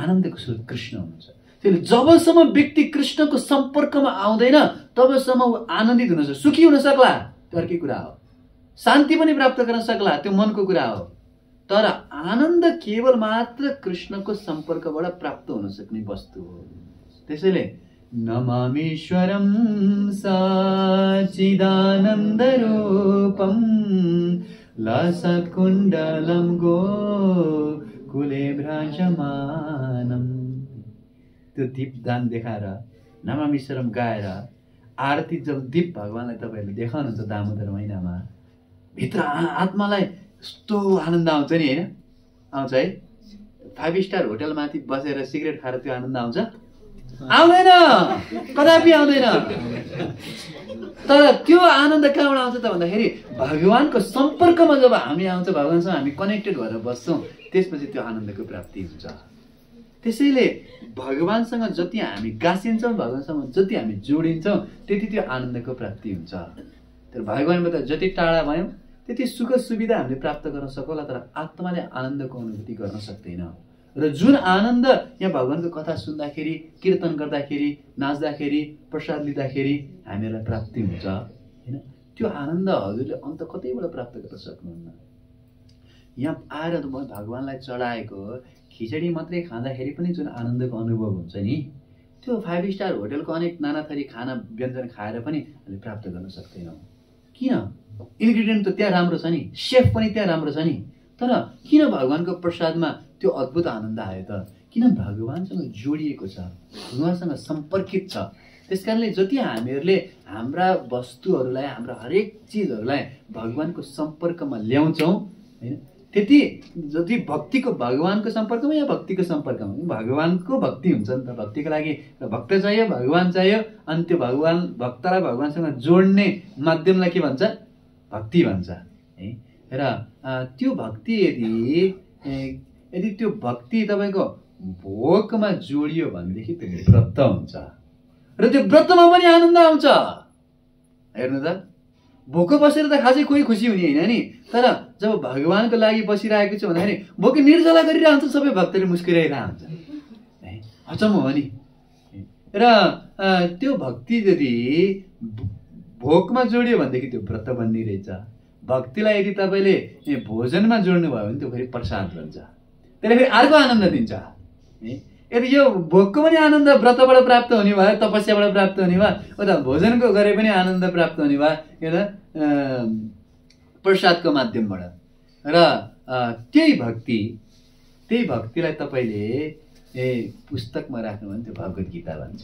आनन्दको स्रोत कृष्ण हुनुहुन्छ। त्यसले जबसम्म व्यक्ति कृष्णको सम्पर्कमा आउँदैन तबसम्म ऊ आनन्दित हुन सक्छ। सुखी हुन सक्ला त्यो अर्कै कुरा हो, शान्ति पनि प्राप्त गर्न सक्ला त्यो मनको कुरा हो, तर आनन्द केवल मात्र कृष्णको सम्पर्कबाट प्राप्त हुन सक्ने वस्तु हो। त्यसैले नमामीश्वरं सच्चिदानन्द रूपं लसत्कुण्डलं गोकुले भ्राजमानं। त्यो दीपदान देखाएर नमामीश्वरम गाएर आरती जब दीप भगवानलाई तपाईँहरूले देखाउनुहुन्छ दामोदर महिनामा, भित्र आत्मालाई यस्तो आनन्द आउँछ नि, होइन आउँछ है? 5 स्टार होटलमाथि बसेर सिगरेट खाएर त्यो आनन्द आउँछ? आउँदैन, कदापि आउँदैन। तर त्यो आनन्द कहाँबाट आउँछ त भन्दाखेरि भगवानको सम्पर्कमा जब हामी आउँछ, भगवानसँग हामी कनेक्टेड भएर बस्छौँ, त्यसपछि त्यो आनन्दको प्राप्ति हुन्छ। त्यसैले भगवानसँग जति हामी गाँसिन्छौँ, भगवानसँग जति हामी जोडिन्छौँ, त्यति त्यो आनन्दको प्राप्ति हुन्छ। तर भगवानबाट जति टाढा भयौँ त्यति सुख सुविधा हामीले प्राप्त गर्न सकौँला, तर आत्माले आनन्दको अनुभूति गर्न सक्दैन। र जुन आनन्द यहाँ भगवानको कथा सुन्दाखेरि, कीर्तन गर्दाखेरि, नाच्दाखेरि, प्रसाद लिँदाखेरि हामीलाई प्राप्ति हुन्छ, होइन, त्यो आनन्द हजुरले अन्त कतैबाट प्राप्त गर्न सक्नुहुन्न। यहाँ आएर म भगवानलाई चढाएको खिचडी मात्रै खाँदाखेरि पनि जुन आनन्दको अनुभव हुन्छ नि, त्यो 5 स्टार होटलको अनेक नाना थरी खाना व्यञ्जन खाएर पनि हामीले प्राप्त गर्न सक्दैनौँ। किन? इन्ग्रिडियन्ट त त्यहाँ राम्रो छ नि, सेफ पनि त्यहाँ राम्रो छ नि, तर किन भगवानको प्रसादमा त्यो अद्भुत आनन्द आयो त? किन भगवानसँग जोडिएको छ, उहाँसँग सम्पर्कित छ। त्यसकारणले जति हामीहरूले हाम्रा वस्तुहरूलाई, हाम्रा हरेक चिजहरूलाई भगवानको सम्पर्कमा ल्याउँछौँ, होइन, त्यति जति भक्तिको भगवानको सम्पर्कमा या भक्तिको सम्पर्कमा भगवानको भक्ति हुन्छ नि त। भक्तिको लागि भक्त चाहियो, भगवान चाहियो, अनि त्यो भगवान भक्तलाई भगवानसँग जोड्ने माध्यमलाई के भन्छ? भक्ति भन्छ है। र त्यो भक्ति यदि त्यो भक्ति तपाईँको भोकमा जोडियो भनेदेखि त्यो व्रत हुन्छ, र त्यो व्रतमा पनि आनन्द आउँछ। हेर्नु त, भोको बसेर त खासै कोही खुसी हुने होइन नि, तर जब भगवानको लागि बसिरहेको छु भन्दाखेरि भोकै निर्जला गरिरहेको हुन्छ, सबै भक्तले मुस्किराइरहेको हुन्छ है, अचम्म हो नि। र त्यो भक्ति यदि भोकमा जोडियो भनेदेखि त्यो व्रत बन्ने रहेछ। भक्तिलाई यदि तपाईँले भोजनमा जोड्नु भयो भने त्यो फेरि प्रसाद भन्छ, त्यसले फेरि अर्को आनन्द दिन्छ है। यदि यो भोकको पनि आनन्द व्रतबाट प्राप्त हुने भयो, तपस्याबाट प्राप्त हुने भयो, उता भोजनको गरे पनि आनन्द प्राप्त हुने भयो, एउटा प्रसादको माध्यमबाट। र त्यही भक्तिलाई तपाईँले पुस्तकमा राख्नु भने त्यो भगवत गीता भन्छ।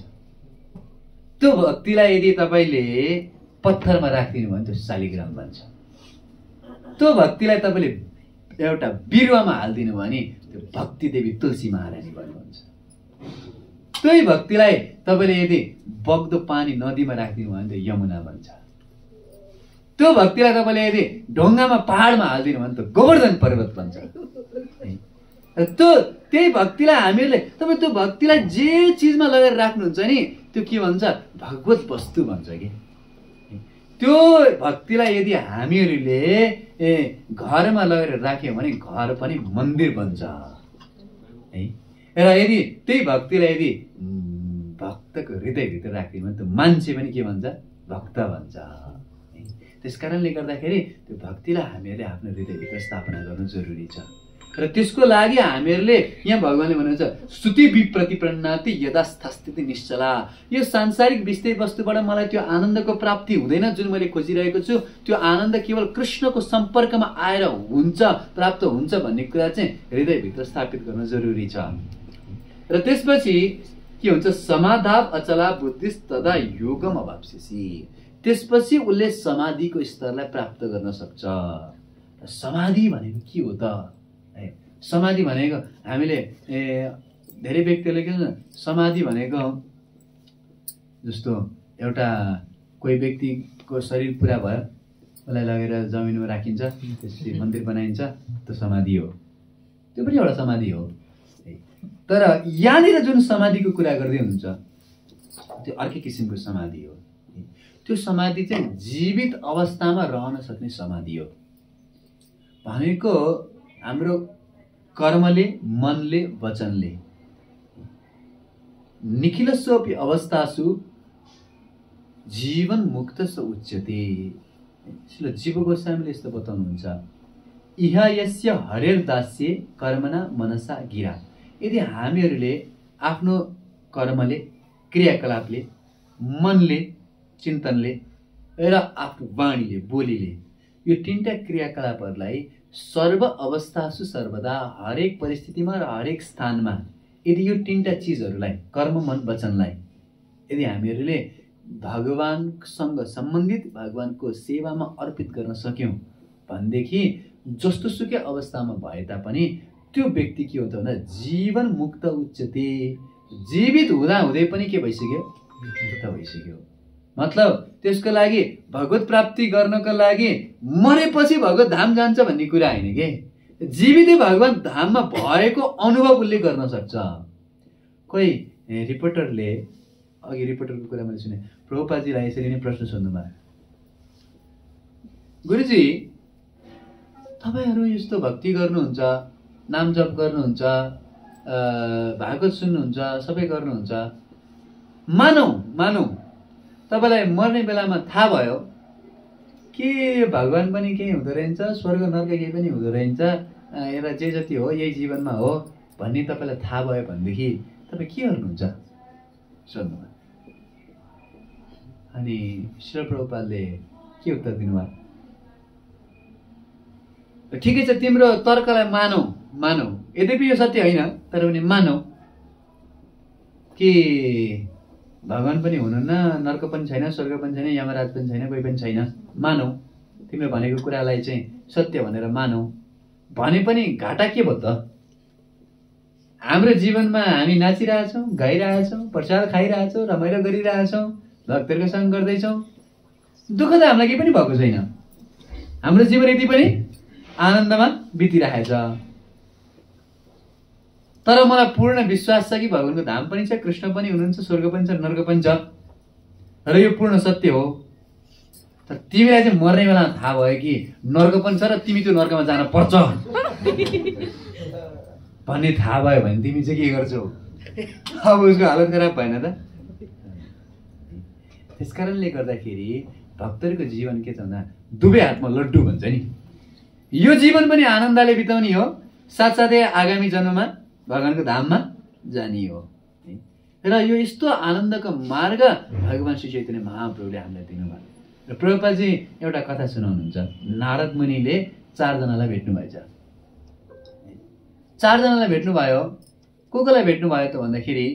त्यो भक्तिलाई यदि तपाईँले पत्थरमा राखिदिनु भने त्यो शालिग्राम भन्छ। त्यो भक्तिलाई तपाईँले एउटा बिरुवामा हालिदिनु भयो भने त्यो भक्ति देवी तुलसी महारानी भन्नुहुन्छ। त्यही भक्तिलाई तपाईँले यदि बग्दो पानी नदीमा राखिदिनु भयो भने त्यो यमुना भन्छ। त्यो भक्तिलाई तपाईँले यदि ढुङ्गामा पहाडमा हालिदिनु भने त्यो गोवर्धन पर्वत भन्छ। त्यही भक्तिलाई हामीहरूले, तपाईँ त्यो भक्तिलाई जे चिजमा लगेर राख्नुहुन्छ नि त्यो के भन्छ? भगवत वस्तु भन्छ कि। त्यो भक्तिलाई यदि हामीहरूले घरमा लगेर राख्यौँ भने घर पनि मन्दिर बन्छ है। र यदि त्यही भक्तिलाई यदि भक्तको हृदयभित्र राखिदियो भने त्यो मान्छे पनि के भन्छ? भक्त भन्छ। त्यस कारणले गर्दाखेरि त्यो भक्तिलाई हामीहरूले आफ्नो हृदयभित्र स्थापना गर्नु जरुरी छ। र त्यसको लागि हामीहरूले यहाँ भगवानले भन्नुहुन्छ स्तुति विप्रतिपन्नाति यदास्थास्थिति निश्चला। यो सांसारिक विषय वस्तुबाट मलाई त्यो आनन्दको प्राप्ति हुँदैन जुन मैले खोजिरहेको छु। त्यो आनन्द केवल कृष्णको सम्पर्कमा आएर हुन्छ, प्राप्त हुन्छ भन्ने कुरा चाहिँ हृदयभित्र स्थापित गर्न जरुरी छ। र त्यसपछि के हुन्छ? समाधाव अचला बुद्धिस् तदा योगम अवाप्स्यसि। त्यसपछि उसले समाधिको स्तरलाई प्राप्त गर्न सक्छ। समाधि भनेको के हो त? समाधि भनेको हामीले धेरै व्यक्तिले के भन्छ? समाधि भनेको जस्तो एउटा कोही व्यक्तिको शरीर पुरा भयो, उसलाई लगेर जमिनमा राखिन्छ, त्यसपछि मन्दिर बनाइन्छ, त्यो समाधि हो। त्यो पनि एउटा समाधि हो। तर यहाँनिर जुन समाधिको कुरा गर्दै हुनुहुन्छ त्यो अर्कै किसिमको समाधि हो। त्यो समाधि चाहिँ जीवित अवस्थामा रहन सक्ने समाधि हो। भनेको हाम्रो कर्मले, मनले, वचनले निखिलस्वपि अवस्थासु जीवन मुक्त स उच्यते। जीव गोस्वामीले यस्तो बताउनुहुन्छ, इह यस्य हरेर दास्य कर्मना मनसा गिरा। यदि हामीहरूले आफ्नो कर्मले, क्रियाकलापले, मनले, चिन्तनले र आफ्नो वाणीले, बोलीले यो तीनटा क्रियाकलापहरूलाई सर्व अवस्थासु सर्वदा हरेक परिस्थितिमा र हरेक स्थानमा यदि यो तीनटा चिजहरूलाई कर्म, मन, वचनलाई यदि हामीहरूले भगवानसँग सम्बन्धित भगवानको सेवामा अर्पित गर्न सक्यौं भनेदेखि जस्तो सुकै अवस्थामा भए तापनि त्यो व्यक्ति के हो त भन्दा जीवन मुक्त उच्चते। जीवित हुँदा हुँदै पनि के भइसक्यो? मुक्त भइसक्यो। मतलब त्यसको लागि भगवत प्राप्ति गर्नको लागि मरेपछि भगवत धाम जान्छ भन्ने कुरा हैन के। जीवितै भगवत धाममा भएको अनुभव उसले गर्न सक्छ। कोही रिपोर्टरले, अघि रिपोर्टरको कुरा मैले सुने, प्रभुपादजीलाई यसरी नै प्रश्न सोध्नुभयो, गुरुजी तपाईहरु यस्तो भक्ति गर्नुहुन्छ, नाम जप गर्नुहुन्छ, भागवत सुन्नुहुन्छ, सबै गर्नुहुन्छ, मानौ तपाईलाई मर्ने बेलामा थाहा भयो कि भगवान पनि केही हुँदो रहेछ, स्वर्ग नर्क केही पनि हुँदो रहेछ, एउटा जे जति हो यही जीवनमा हो भन्ने तपाईलाई थाहा भयो भनेदेखि तपाई के गर्नुहुन्छ सोध्नुभयो। अनि श्री प्रभुपादले के उत्तर दिनुभयो? ठिकै छ, तिम्रो तर्कलाई मानौ, यद्यपि यो सत्य होइन तर पनि मानौ कि भगवान पनि हुनुहुन्न, नर्क पनि छैन, स्वर्ग पनि छैन, यमराज पनि छैन, कोही पनि छैन, मानौ, तिमीले भनेको कुरालाई चाहिँ सत्य भनेर मानौ भने पनि घाटा के भयो त? हाम्रो जीवनमा हामी नाचिरहेछौँ, गाइरहेछौँ, प्रसाद खाइरहेछौँ, रमाइलो गरिरहेछौँ, भक्तहरूको सङ्ग गर्दैछौँ, दुःख त हामीलाई केही पनि भएको छैन। हाम्रो जीवन यति पनि आनन्दमा बितिरहेछ। तर मलाई पूर्ण विश्वास छ कि भगवानको धाम पनि छ, कृष्ण पनि हुनुहुन्छ, स्वर्ग पनि छ, नर्क पनि छ र यो पूर्ण सत्य हो। तर तिमीलाई चाहिँ मर्ने बेला थाहा भयो कि नर्क पनि छ र तिमी त्यो नर्कमा जान पर्छ भन्ने थाहा भयो भने तिमी चाहिँ के गर्छौ? अब उसको हालत खराब भएन त? त्यसकारणले गर्दाखेरि भक्तहरूको जीवन के छ भन्दा दुवै हातमा लड्डु भन्छ नि। यो जीवन पनि आनन्दले बिताउने हो, साथसाथै आगामी जन्ममा भगवानको धाममा जाने हो। र यो यस्तो आनन्दको मार्ग भगवान श्री चैतन्य महाप्रभुले हामीलाई दिनुभयो। र प्रभुपादजी एउटा कथा सुनाउनुहुन्छ। नारद मुनिले 4 जनालाई भेट्नुभएछ। 4 जनालाई भेट्नुभयो। कोलाई भेट्नुभयो त भन्दाखेरि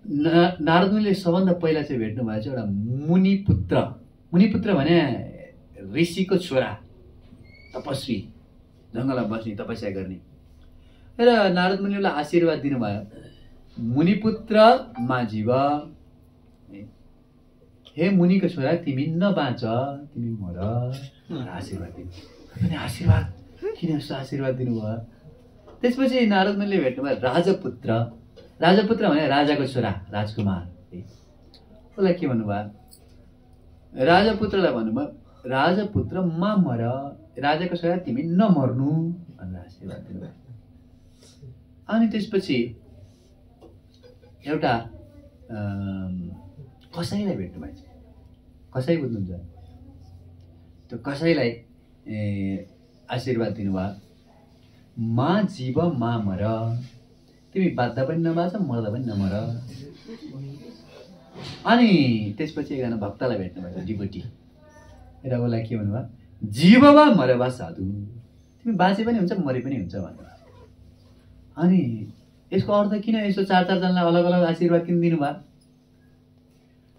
नारद मुनिले सबभन्दा पहिला चाहिँ भेट्नुभएको छ एउटा मुनिपुत्र। मुनिपुत्र भने ऋषिको छोरा, तपस्वी, जङ्गलमा बस्ने, तपस्या गर्ने। र नारद मुनिलाई आशीर्वाद दिनुभयो, मुनिपुत्र माझीव, हे मुनिको छोरा तिमी नबाँच, तिमी मर, आशीर्वाद दिनु। आशीर्वाद किन यस्तो आशीर्वाद दिनुभयो? त्यसपछि नारद मुनिले भेट्नुभयो राजपुत्र। राजपुत्र भने राजाको छोरा, राजकुमार। उसलाई के भन्नुभयो? राजपुत्रलाई भन्नुभयो, राजपुत्र मा मर, राजाको छोरा तिमी नमर्नु भनेर आशीर्वाद दिनुभयो। अनि त्यसपछि एउटा कसाईलाई भेट्नु भएछ। कसाई बुझ्नुहुन्छ? त्यो कसाईलाई आशीर्वाद दिनुभयो, मा जीव मा मर, तिमी बाँच्दा पनि नबाँच, मर्दा पनि नमर। अनि त्यसपछि एकजना भक्तलाई भेट्नु भएछ, डिभोटी। र उसलाई के भन्नुभयो? जीव वा मर वा साधु, तिमी बाँचे पनि हुन्छ, मरे पनि हुन्छ भन्नुभयो। अनि यसको अर्थ किन यसो 4 जनालाई अलग अलग आशीर्वाद किन दिनुभयो?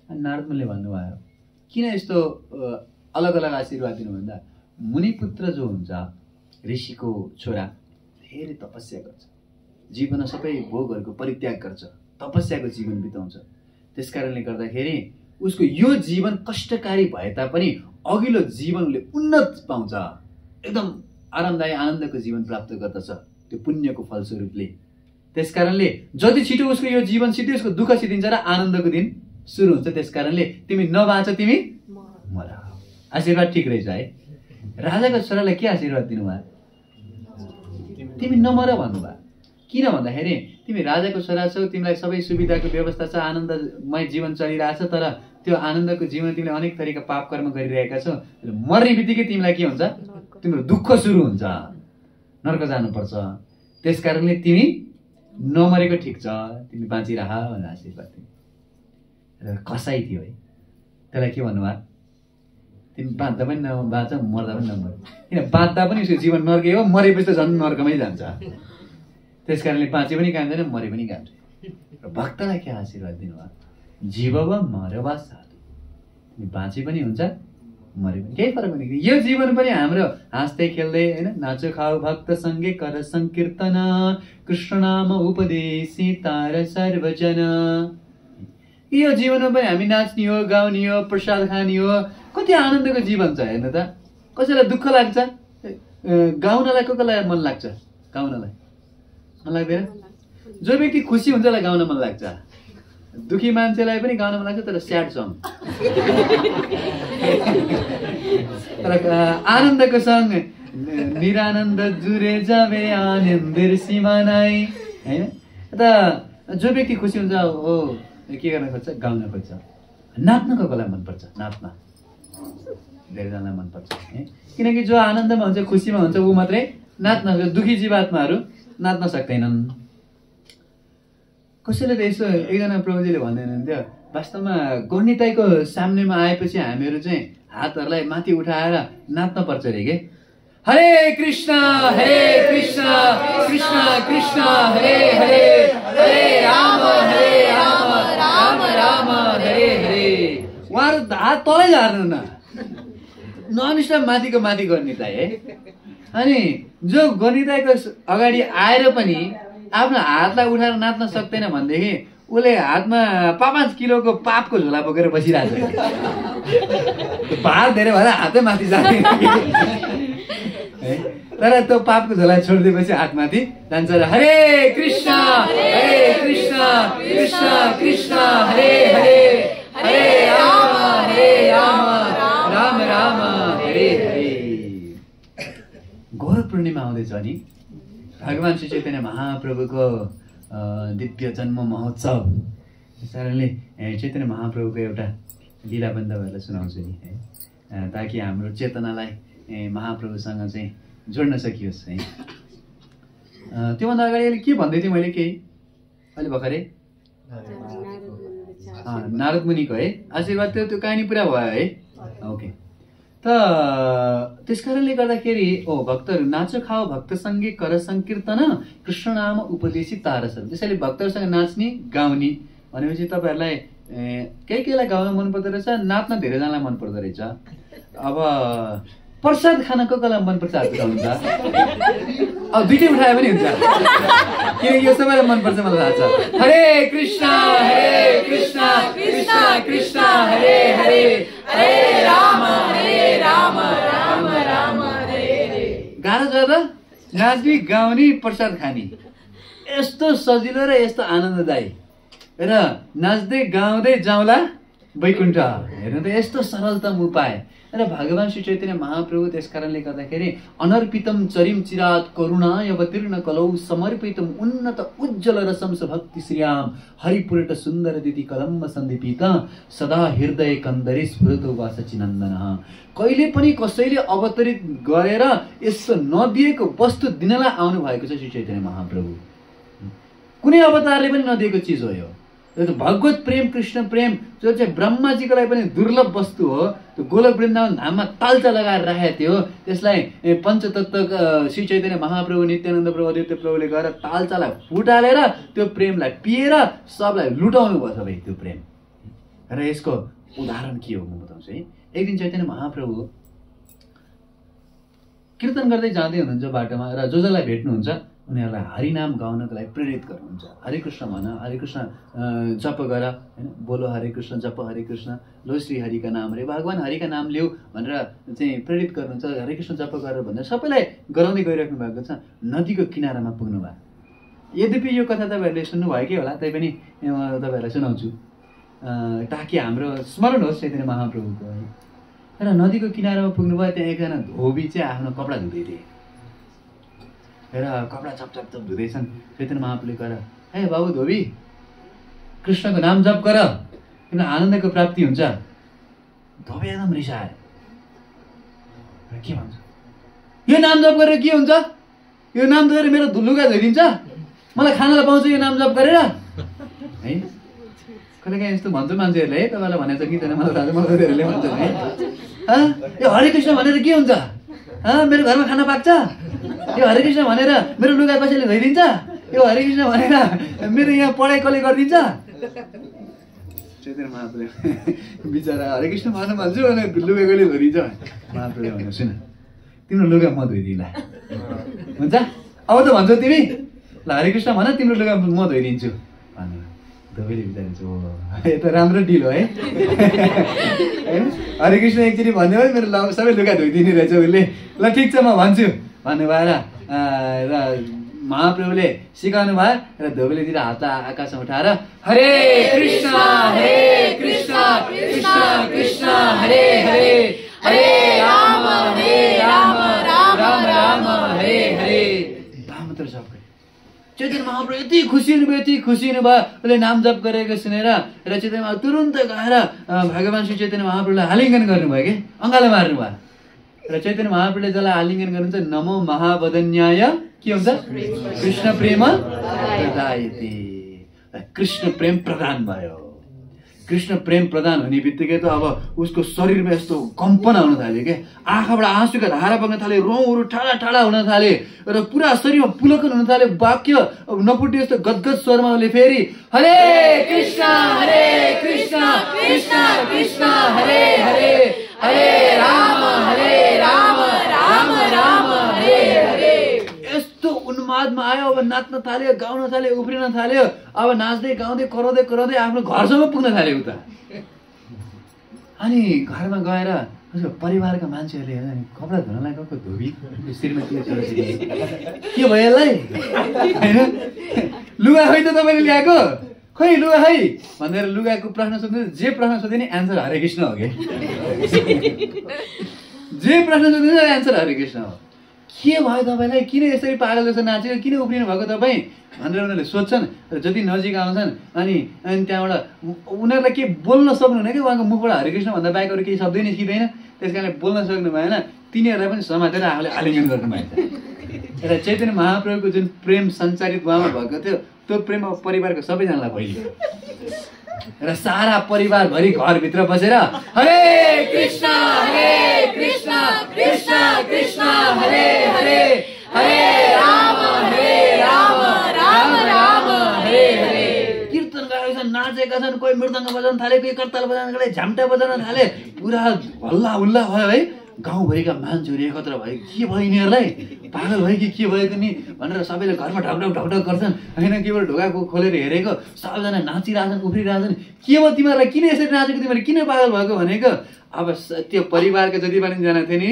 अनि नारद मुनिले भन्नुभयो, किन यस्तो अलग अलग आशीर्वाद दिनु भन्दा मुनिपुत्र जो हुन्छ, ऋषिको छोरा, धेरै तपस्या गर्छ, जीवनमा सबै भोगहरूको परित्याग गर्छ, तपस्याको जीवन बिताउँछ। त्यसकारणले गर्दाखेरि उसको यो जीवन कष्टकारी भए तापनि अघिल्लो जीवन उसले उन्नत पाउँछ, एकदम आरामदायी आनन्दको जीवन प्राप्त गर्दछ त्यो पुण्यको फलस्वरूपले। त्यसकारणले जति छिटो उसको यो जीवन सिद्धि उसको दुःख सिद्धिन्छ र आनन्दको दिन सुरु हुन्छ। त्यसकारणले तिमी नबाँच, तिमी मर। आशीर्वाद ठिक रहेछ है। राजाको छोरालाई के आशीर्वाद दिनुभयो? तिमी नमर भन्नुभयो। किन भन्दाखेरि तिमी राजाको छोरा छौ, तिमीलाई सबै सुविधाको व्यवस्था छ, आनन्दमय जीवन चलिरहेछ, तर त्यो आनन्दको जीवन तिमीले अनेक थरीका पाप कर्म गरिरहेका छौ। मर्ने बित्तिकै तिमीलाई के हुन्छ? तिम्रो दुःख सुरु हुन्छ, नर्क जानुपर्छ। त्यसकारणले तिमी नमरेको ठिक छ, तिमी बाँचिरह भनेर आशीर्वाद दिनु। र कसाई थियो है, त्यसलाई के भन्नुभयो? तिमी बाँच्दा पनि नबाँच, मर्दा पनि नमर। किन बाँच्दा पनि उसको जीवन नर्कै हो, मरेपछि त झन् नर्कमै जान्छ। त्यसकारणले बाँचे पनि काम छैन, मरे पनि काम छैन। र भक्तलाई के आशीर्वाद दिनुभयो? जीवव मरवा साधु, तिमी बाँचे पनि हुन्छ, मरे पनि केही फरक पनि। यो जीवन पनि हाम्रो हाँस्दै खेल्दै होइन, नाचो खाऊ भक्त सँगै कर संकीर्तन, कृष्ण नाम उपदेशी तार सर्वजन। यो जीवनमा पनि हामी नाच्ने हो, गाउने हो, प्रसाद खाने हो। कति आनन्दको जीवन छ हेर्नु त। कसैलाई दुःख लाग्छ, गाउनलाई को कोलाई मन लाग्छ? गाउनलाई मन लाग्दैन? जो व्यक्ति खुसी हुन्छ उसलाई गाउन मन लाग्छ। दुखी मान्छेलाई पनि गाउन मन लाग्छ, तर स्याड सङ। तर आनन्दको सङ निरानन्द जुरे जावे आनन्देर सीमा नै हैन। त जो व्यक्ति खुसी हुन्छ हो के गर्न खोज्छ? गाउन खोज्छ। नाच्नको कसलाई मनपर्छ? नाच्न धेरैजनालाई मनपर्छ है। किनकि जो आनन्दमा हुन्छ, खुसीमा हुन्छ, ऊ मात्रै नाच्न। दुखी जीवात्माहरू नाच्न सक्दैनन्। कसैले त यसो एकजना प्रभुजीले भन्दै हुनुहुन्थ्यो, वास्तवमा गणिताईको सामनेमा आएपछि हामीहरू चाहिँ हातहरूलाई माथि उठाएर नाच्न पर्छ अरे के। हरे कृष्ण कृष्ण कृष्ण हरे हरे, हरे राम राम राम हरे हरे। उहाँहरू हात तलै झार्नु न, ननस्टप माथिको माथि गणिताई है। अनि जो गणिताईको अगाडि आएर पनि आफ्नो हातलाई उठाएर नाच्न सक्दैन भनेदेखि उसले हातमा 5-5 किलोको पापको झोला बोकेर बसिरहेको छ। भार धेरै भएर हातै माथि जाने है। तर त्यो पापको झोला छोडिदिएपछि हात माथि जान्छ। हरे कृष्ण कृष्ण कृष्ण हरे हरे, हरे राम राम राम हरे हरे। गौर पूर्णिमा आउँदैछ नि, भगवान श्री चैतन्य महाप्रभुको दिव्य जन्म महोत्सव। त्यस कारणले चैतन्य महाप्रभुको एउटा लीला बन्द भएर सुनाउँछु नि है, ताकि हाम्रो चेतनालाई महाप्रभुसँग चाहिँ जोड्न सकियोस् है। त्योभन्दा अगाडि अहिले के भन्दै थिएँ मैले? केही अहिले भर्खरै नारद मुनिको है आशीर्वाद, त्यो कहानी पुरा भयो है। ओके। त त्यसकारणले गर्दाखेरि भक्तहरू नाचो खाओ भक्त सँगै कर संकीर्तन, कृष्ण नाम उपदेशी तार सर्व। त्यसैले भक्तहरूसँग नाच्ने गाउने भनेपछि तपाईँहरूलाई केहीलाई गाउन मन पर्दो रहेछ, नाच्न धेरैजनालाई मन पर्दो रहेछ। अब प्रसाद खान को कसलाई मनपर्छ? हात उठाउनु त। अब दुइटै उठाए पनि हुन्छ, किनकि यो सबैलाई मनपर्छ मलाई थाहा छ। हरे कृष्ण कृष्ण कृष्ण हरे हरे, हरे राम राम राम हरे हरे। गाह्रो छ त नाच्ने गाउने प्रसाद खाने, यस्तो सजिलो र यस्तो आनन्ददायी। र नाच्दै गाउँदै जाउँला वैकुण्ठ। हेर्नु त यस्तो सरलतम उपाय। र भगवान श्री चैतन्य महाप्रभु त्यस कारणले गर्दाखेरि अनर्पितम चरिम चिरात करुणाय अवतीर्ण कलौ समर्पितम उन्नत उज्जवल रसम भक्ति श्रीराम हरिपुरट सुन्दर दिति कलम्ब सन्दीपित सदा हृदय कन्दरे स्फुरतो वासचिनन्दन। कहिले पनि कसैले अवतरित गरेर यस्तो नदिएको वस्तु दिनलाई आउनु भएको छ श्री चैतन्य महाप्रभु। कुनै अवतारले पनि नदिएको चिज हो यो। भगवत प्रेम, कृष्ण प्रेम जो चाहिँ ब्रह्माजीको लागि पनि दुर्लभ वस्तु हो। त्यो गोलोक वृन्दावन धाममा तालचा लगाएर राखेको थियो, त्यसलाई पञ्चतत्व श्री चैतन्य महाप्रभु, नित्यानन्द प्रभु, अद्वैत प्रभुले गएर तालचालाई फुटालेर त्यो प्रेमलाई पिएर सबलाई लुटाउनु भयो सबै त्यो प्रेम। र यसको उदाहरण के हो म बताउँछु है। एक दिन चैतन्य महाप्रभु कीर्तन गर्दै जाँदै हुनुहुन्छ बाटोमा, र जो जसलाई भेट्नुहुन्छ उनीहरूलाई हरिनाम गाउनको लागि प्रेरित गर्नुहुन्छ। हरे कृष्ण भन, हरे कृष्ण जप गर, होइन, बोलो हरे कृष्ण, जप हरे कृष्ण, लो श्री हरिका नाम रे, भगवान् हरिका नाम लिऊ भनेर चाहिँ प्रेरित गर्नुहुन्छ। हरे कृष्ण जप गरेर भनेर सबैलाई गराउँदै गइराख्नु भएको छ। नदीको किनारामा पुग्नु भयो। यद्यपि यो कथा तपाईँहरूले सुन्नुभयो कि होला, तैपनि तपाईँहरूलाई सुनाउँछु ताकि हाम्रो स्मरण होस् चैतन्य महाप्रभुको है। र नदीको किनारामा पुग्नुभयो, त्यहाँ एकजना धोबी चाहिँ आफ्नो कपडा धुँदै थिए र कपडा चपचप धुँदैछन्। चैतन्य महाप्रभुले गएर, हे बाबु धोबी, कृष्णको नाम जप गर, किन आनन्दको प्राप्ति हुन्छ। धोबी एकदम रिसाए, के भन्छ, यो नाम जप गरेर के हुन्छ? यो नाम जप गरेर मेरो लुगा धोइदिन्छ? मलाई खानालाई पाउँछ यो नाम जप गरेर है? कहिले काहीँ यस्तो भन्छ मान्छेहरूले, है तपाईँलाई भनेको छ कि छैन मलाई थाहा छैन, मलाई धेरैले भन्छन् है, यो हरे कृष्ण भनेर के हुन्छ? मेरो घरमा खाना पाक्छ? यो हरे कृष्ण भनेर मेरो लुगा कसैले धोइदिन्छ? यो हरे कृष्ण भनेर मेरो यहाँ पढाइ कसले गरिदिन्छ? चैतन्य महाप्रभु बिचरा हरे कृष्ण भन्न भन्छु भने लुगा कसले धोइदिन्छ? महाप्रभुले भन्नु, सुन, तिम्रो लुगा म धोइदिएला, हुन्छ? अब त भन्छौ तिमी, ल हरे कृष्ण भन, तिम्रो लुगा म धोइदिन्छु भन्नु। धोबीले बिचारिन्छ, यो त राम्रो डिल हो है। हरे कृष्ण एकचोटि भन्यो भने मेरो सबै लुगा धोइदिने रहेछ उसले। ल ठिक छ म भन्छु भन्नुभयो र महाप्रभुले सिकाउनु भयो र धोबीलेतिर हात आकाशमा उठाएर हरे कृष्ण कृष्ण कृष्ण हरे हरे, हरे राम राम राम हरे हरे मात्र जप गरे। चैतन्य महाप्रभु यति खुसी हुनुभयो, यति खुसी हुनुभयो, उसले नाम जप गरेको सुनेर र चैतन्य महाप्रभु तुरुन्त गएर भगवान् श्री चैतन्य महाप्रभुलाई आलिङ्गन गर्नुभयो कि अङ्गालो मार्नुभयो। र चैतन्य महाप्रभुले जसलाई आलिङ्गन गर्नुहुन्छ, नमो महावदन्याय के हुन्छ? कृष्ण प्रेम प्रदायते, कृष्ण प्रेम प्रदान भयो। कृष्ण प्रेम प्रदान हुने बित्तिकै त अब उसको शरीरमा यस्तो कम्पन आउन थाल्यो क्या, आँखाबाट आँसुका धारा बग्न थाले, रौँहरू ठाडा ठाडा हुन थाले र पुरा शरीरमा पुलकन हुन थाले। वाक्य नपुट्ने यस्तो गदगद स्वरमा उसले फेरि हरे कृष्ण कृष्ण कृष्ण हरे हरे, हरे राम राम राम हरे हरे। यस्तो उन्मादमा आयो, अब नाच्न थाल्यो, गाउन थाल्यो, उफ्रिन थाल्यो। अब नाच्दै गाउँदै कराउँदै कराउँदै आफ्नो घरसम्म पुग्न थाल्यो उता। अनि घरमा गएर उसको परिवारका मान्छेहरूले कपडा धुनलाई गएको धोबी श्रीमतीले छोराछोरी के भयो यसलाई, होइन लुगा खै त तपाईँले ल्याएको, खै लुगा खै भनेर लुगाको प्रश्न सोध्नु। जे प्रश्न सोध्यो नि एन्सर हरे कृष्ण हो कि, जे प्रश्न सोध्नु एन्सर हरे कृष्ण हो। के भयो तपाईँलाई, किन यसरी पागल जस्तो नाचेर किन उफ्रिनु भएको तपाईँ भनेर उनीहरूले सोध्छन्। र जति नजिक आउँछन् अनि त्यहाँबाट उनीहरूलाई के बोल्न सक्नुहुन्न कि उहाँको मुखबाट हरे कृष्ण भन्दा बाहेक अरू केही शब्दै निस्किँदैन। त्यस कारणले बोल्न सक्नु भएन, तिनीहरूलाई पनि समातेर आफूले आलिङ्गन गर्नु भएछ। र चैतन्य महाप्रभुको जुन प्रेम सञ्चारित उहाँमा भएको थियो, त्यो प्रेम अब परिवारको सबैजनालाई भइयो र सारा परिवारभरि घरभित्र बसेर हरे कृष्ण कृष्ण कृष्ण हरे हरे, हरे राम राम राम हरे हरे। कीर्तन गाएका छन्, नाचेका छन्, कोही मृदङ्ग बजाउन थाले, कोही करताल बजाउन थाले, झ्याम्टा बजाउन थाले, पुरा हल्ला हुल्ला भयो है। गाउँभरिका मान्छेहरू एकत्र भयो, के भयो यिनीहरूलाई, पागल भयो कि के भएको नि भनेर सबैले घरमा ढकढक ढकढक गर्छन्। होइन केवल ढोकाको खोलेर हेरेको, सबैजना नाचिरहेछन्, उफ्रिरहेछन्। के भयो तिमीहरूलाई, किन यसरी नाचेको, तिमीहरू किन पागल भएको भनेको। अब त्यो परिवारका जति पनि जना थिए नि,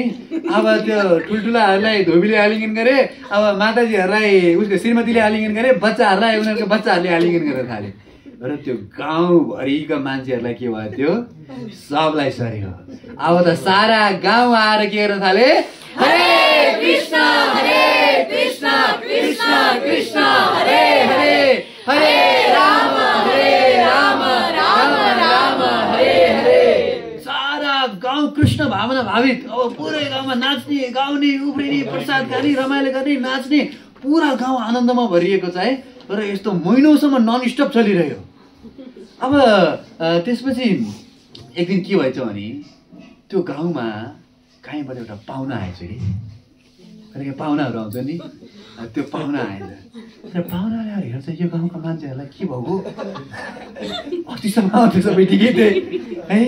अब त्यो ठुल्ठुलाहरूलाई धोबीले आलिङ्गन गरे, अब माताजीहरूलाई उसको श्रीमतीले आलिङ्गन गरे, बच्चाहरूलाई उनीहरूको बच्चाहरूले आलिङ्गन गरेर थाले। र त्यो गाउँभरिका मान्छेहरूलाई के भयो, त्यो सबलाई सरियो। अब त सारा गाउँ आएर के गर्न थाले, हरे कृष्ण कृष्ण कृष्ण हरे हरे, हरे राम राम राम हरे हरे। सारा गाउँ कृष्ण भावना भावित, अब पुरै गाउँमा नाच्ने, गाउने, उफ्रिने, प्रसाद खाने, रमाइलो गर्ने, नाच्ने, पुरा गाउँ आनन्दमा भरिएको छ है। र यस्तो महिनौसम्म नन स्टप चलिरह्यो। अब त्यसपछि एक दिन के भएछ भने त्यो गाउँमा कहीँबाट एउटा पाहुना आएछ कि, कहिले पाहुनाहरू आउँछ नि, त्यो पाहुना आएछ र पाहुनाले हेर्छ यो गाउँका मान्छेहरूलाई के भएको, अस्तिसम्म आउँथ्यो सबै ठिकै थिए है,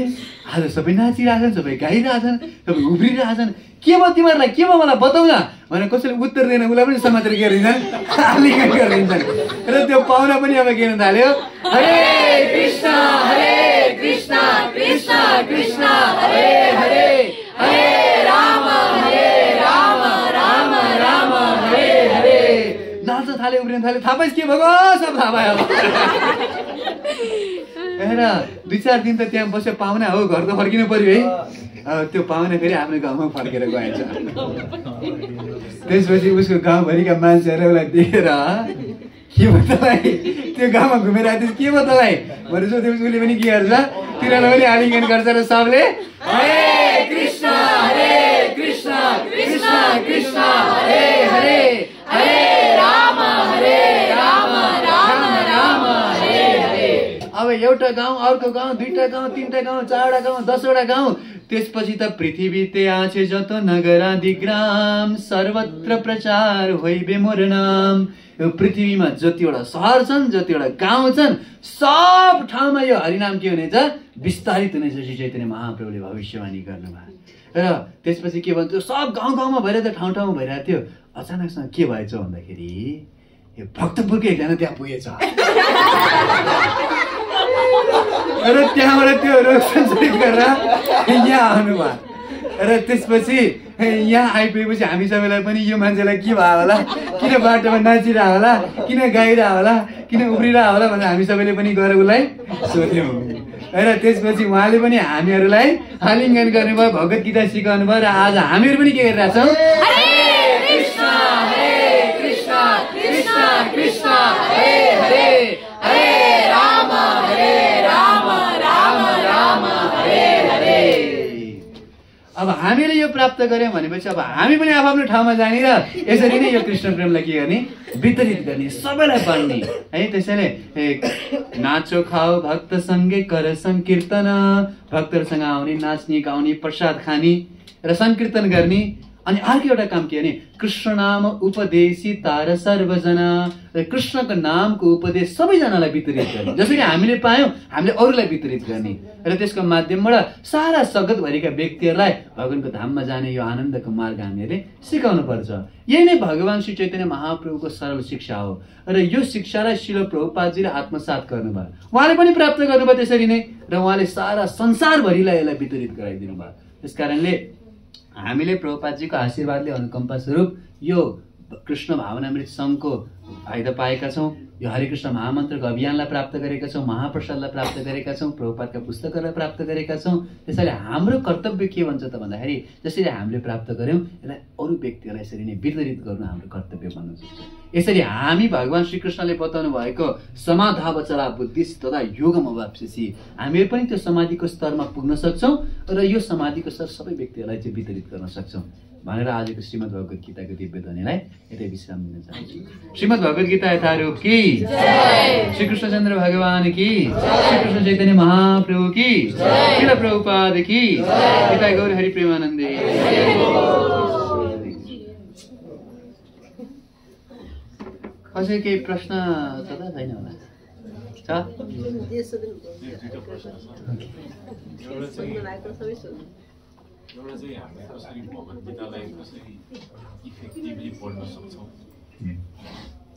आज सबै नाचिरहेछन्, सबै गाइरहेछन्, सबै उफ्रिरहेछन्, के भयो तिमीहरूलाई, के भयो मलाई बताउ न भनेर कसैले उत्तर दिएन, उसलाई पनि समातेर के गरिदिन्छन्, आलिङ्गन गरिदिन्छन्। र त्यो पाहुना पनि अब के हुन थाल्यो, हरे कृष्ण कृष्ण कृष्ण कृष्ण हरे हरे हरे राम राम राम राम हरे हरे नाच्न थाल्यो, उफ्रिन थाल्यो। थाहा पाइस् के भएको, सब थाहा भयो। हेर 2-4 दिन त त्यहाँ बस्यो, पाहुना हो, घर त फर्किनु पर्यो है। त्यो पाहुना फेरि आफ्नो गाउँमा फर्केर गएछ। त्यसपछि उसको गाउँभरिका मान्छेहरू उसलाई देखेर के भयो तँलाई, त्यो गाउँमा घुमेर आइदिस् के भयो तँलाई भनेर सोधेपछि उसले पनि के गर्छ, तिनीहरूलाई पनि आलिङ्गन गर्छ र सबले हरे कृष्ण कृष्ण कृष्ण हरे हरे हरे राम राम राम हरे हरे। अब एउटा गाउँ, अर्को गाउँ, 2टा गाउँ, 3टा गाउँ, 4वटा गाउँ, 10वटा गाउँ, त्यसपछि त पृथ्वी ते आछे जतो नगरादि ग्राम सर्वत्र प्रचार होइबे मोर नाम। यो पृथ्वीमा जतिवटा सहर छन्, जतिवटा गाउँ छन्, सब ठाउँमा यो हरिनाम के हुनेछ, विस्तारित हुनेछ। श्री चैतन्य महाप्रभुले भविष्यवाणी गर्नुभयो। र त्यसपछि के भन्छ, सब गाउँ गाउँमा भएर त ठाउँ ठाउँमा भइरहेको थियो। अचानकसँग के भएछ भन्दाखेरि यो भक्तपुरको एकजना त्यहाँ पुगेछ र त्यहाँबाट त्यो रोग सञ्चालित गरेर यहाँ आउनुभयो। र त्यसपछि यहाँ आइपुगेपछि हामी सबैलाई पनि यो मान्छेलाई के भयो होला, किन बाटोमा नाचिरह होला, किन गाइरह होला, किन उफ्रिरह होला भनेर हामी सबैले पनि गएर उसलाई सोध्यौँ। र त्यसपछि उहाँले पनि हामीहरूलाई आलिङ्गन गर्नुभयो, भगवत गीता सिकाउनु भयो। र आज हामीहरू पनि के गरिरहेछौँ, कृष्ण हरे हरे हरे राम राम राम हरे हरे। अब हामीले यो प्राप्त गर्यौँ भनेपछि अब हामी पनि आफ्नो ठाउँमा जाने र यसरी नै यो कृष्ण प्रेमलाई के गर्ने, वितरित गर्ने, सबैलाई बाँड्ने है। त्यसैले नाचो खाओ भक्त सँगै कर संकीर्तन, भक्तहरूसँग आउने, नाच्ने, गाउने, प्रसाद खाने र संकीर्तन गर्ने। अनि अर्को एउटा काम के भने, कृष्ण नाम उपदेशी तार सर्वजना, कृष्णको नामको उपदेश सबैजनालाई वितरित गर्ने। जसरी हामीले पायौँ हामीले अरूलाई वितरित गर्ने र त्यसको माध्यमबाट सारा जगतभरिका व्यक्तिहरूलाई भगवानको धाममा जाने यो आनन्दको मार्ग हामीहरूले सिकाउनु पर्छ। यही नै भगवान श्री चैतन्य महाप्रभुको सरल शिक्षा हो। र यो शिक्षालाई श्रील प्रभुपादजीले आत्मसात गर्नुभयो, उहाँले पनि प्राप्त गर्नुभयो त्यसरी नै, र उहाँले सारा संसारभरिलाई यसलाई वितरित गराइदिनु भयो। त्यस कारणले हामीले प्रभुपादजीको आशीर्वादले अनुकम्पा स्वरूप यो कृष्ण भावनामृत सङ्घको फाइदा पाएका छौँ। यो हरे कृष्ण महामन्त्रको अभियानलाई प्राप्त गरेका छौँ, महाप्रसादलाई प्राप्त गरेका छौँ, प्रभुपादका पुस्तकहरूलाई प्राप्त गरेका छौँ। त्यसैले हाम्रो कर्तव्य के भन्छ त भन्दाखेरि, जसरी हामीले प्राप्त गऱ्यौँ यसलाई अरू व्यक्तिहरूलाई यसरी नै वितरित गर्नु हाम्रो कर्तव्य बन्न सक्छ। यसरी हामी भगवान श्रीकृष्णले बताउनु भएको समाधावचला बुद्धिस् तथा योगम अवाप्स्यसि, हामीहरू पनि त्यो समाधिको स्तरमा पुग्न सक्छौँ र यो समाधिको स्तर सबै व्यक्तिहरूलाई चाहिँ वितरित गर्न सक्छौँ भनेर आजको श्रीमद् भगवत गीताको दिव्य ध्वनिलाई यतै विश्राम दिन चाहन्छु। श्रीमद् भगवत गीता यथारूप की जय, श्री कृष्णचन्द्र भगवान की, श्री कृष्ण चैतन्य महाप्रभु की, श्रील प्रभुपाद की जय, पिता गौर हरि प्रेमानन्दे। कसै केही प्रश्न छ त छैन होला? छ? एउटा चाहिँ हामीले कसरी भगवत गीतालाई कसरी इफेक्टिभली पढ्न सक्छौँ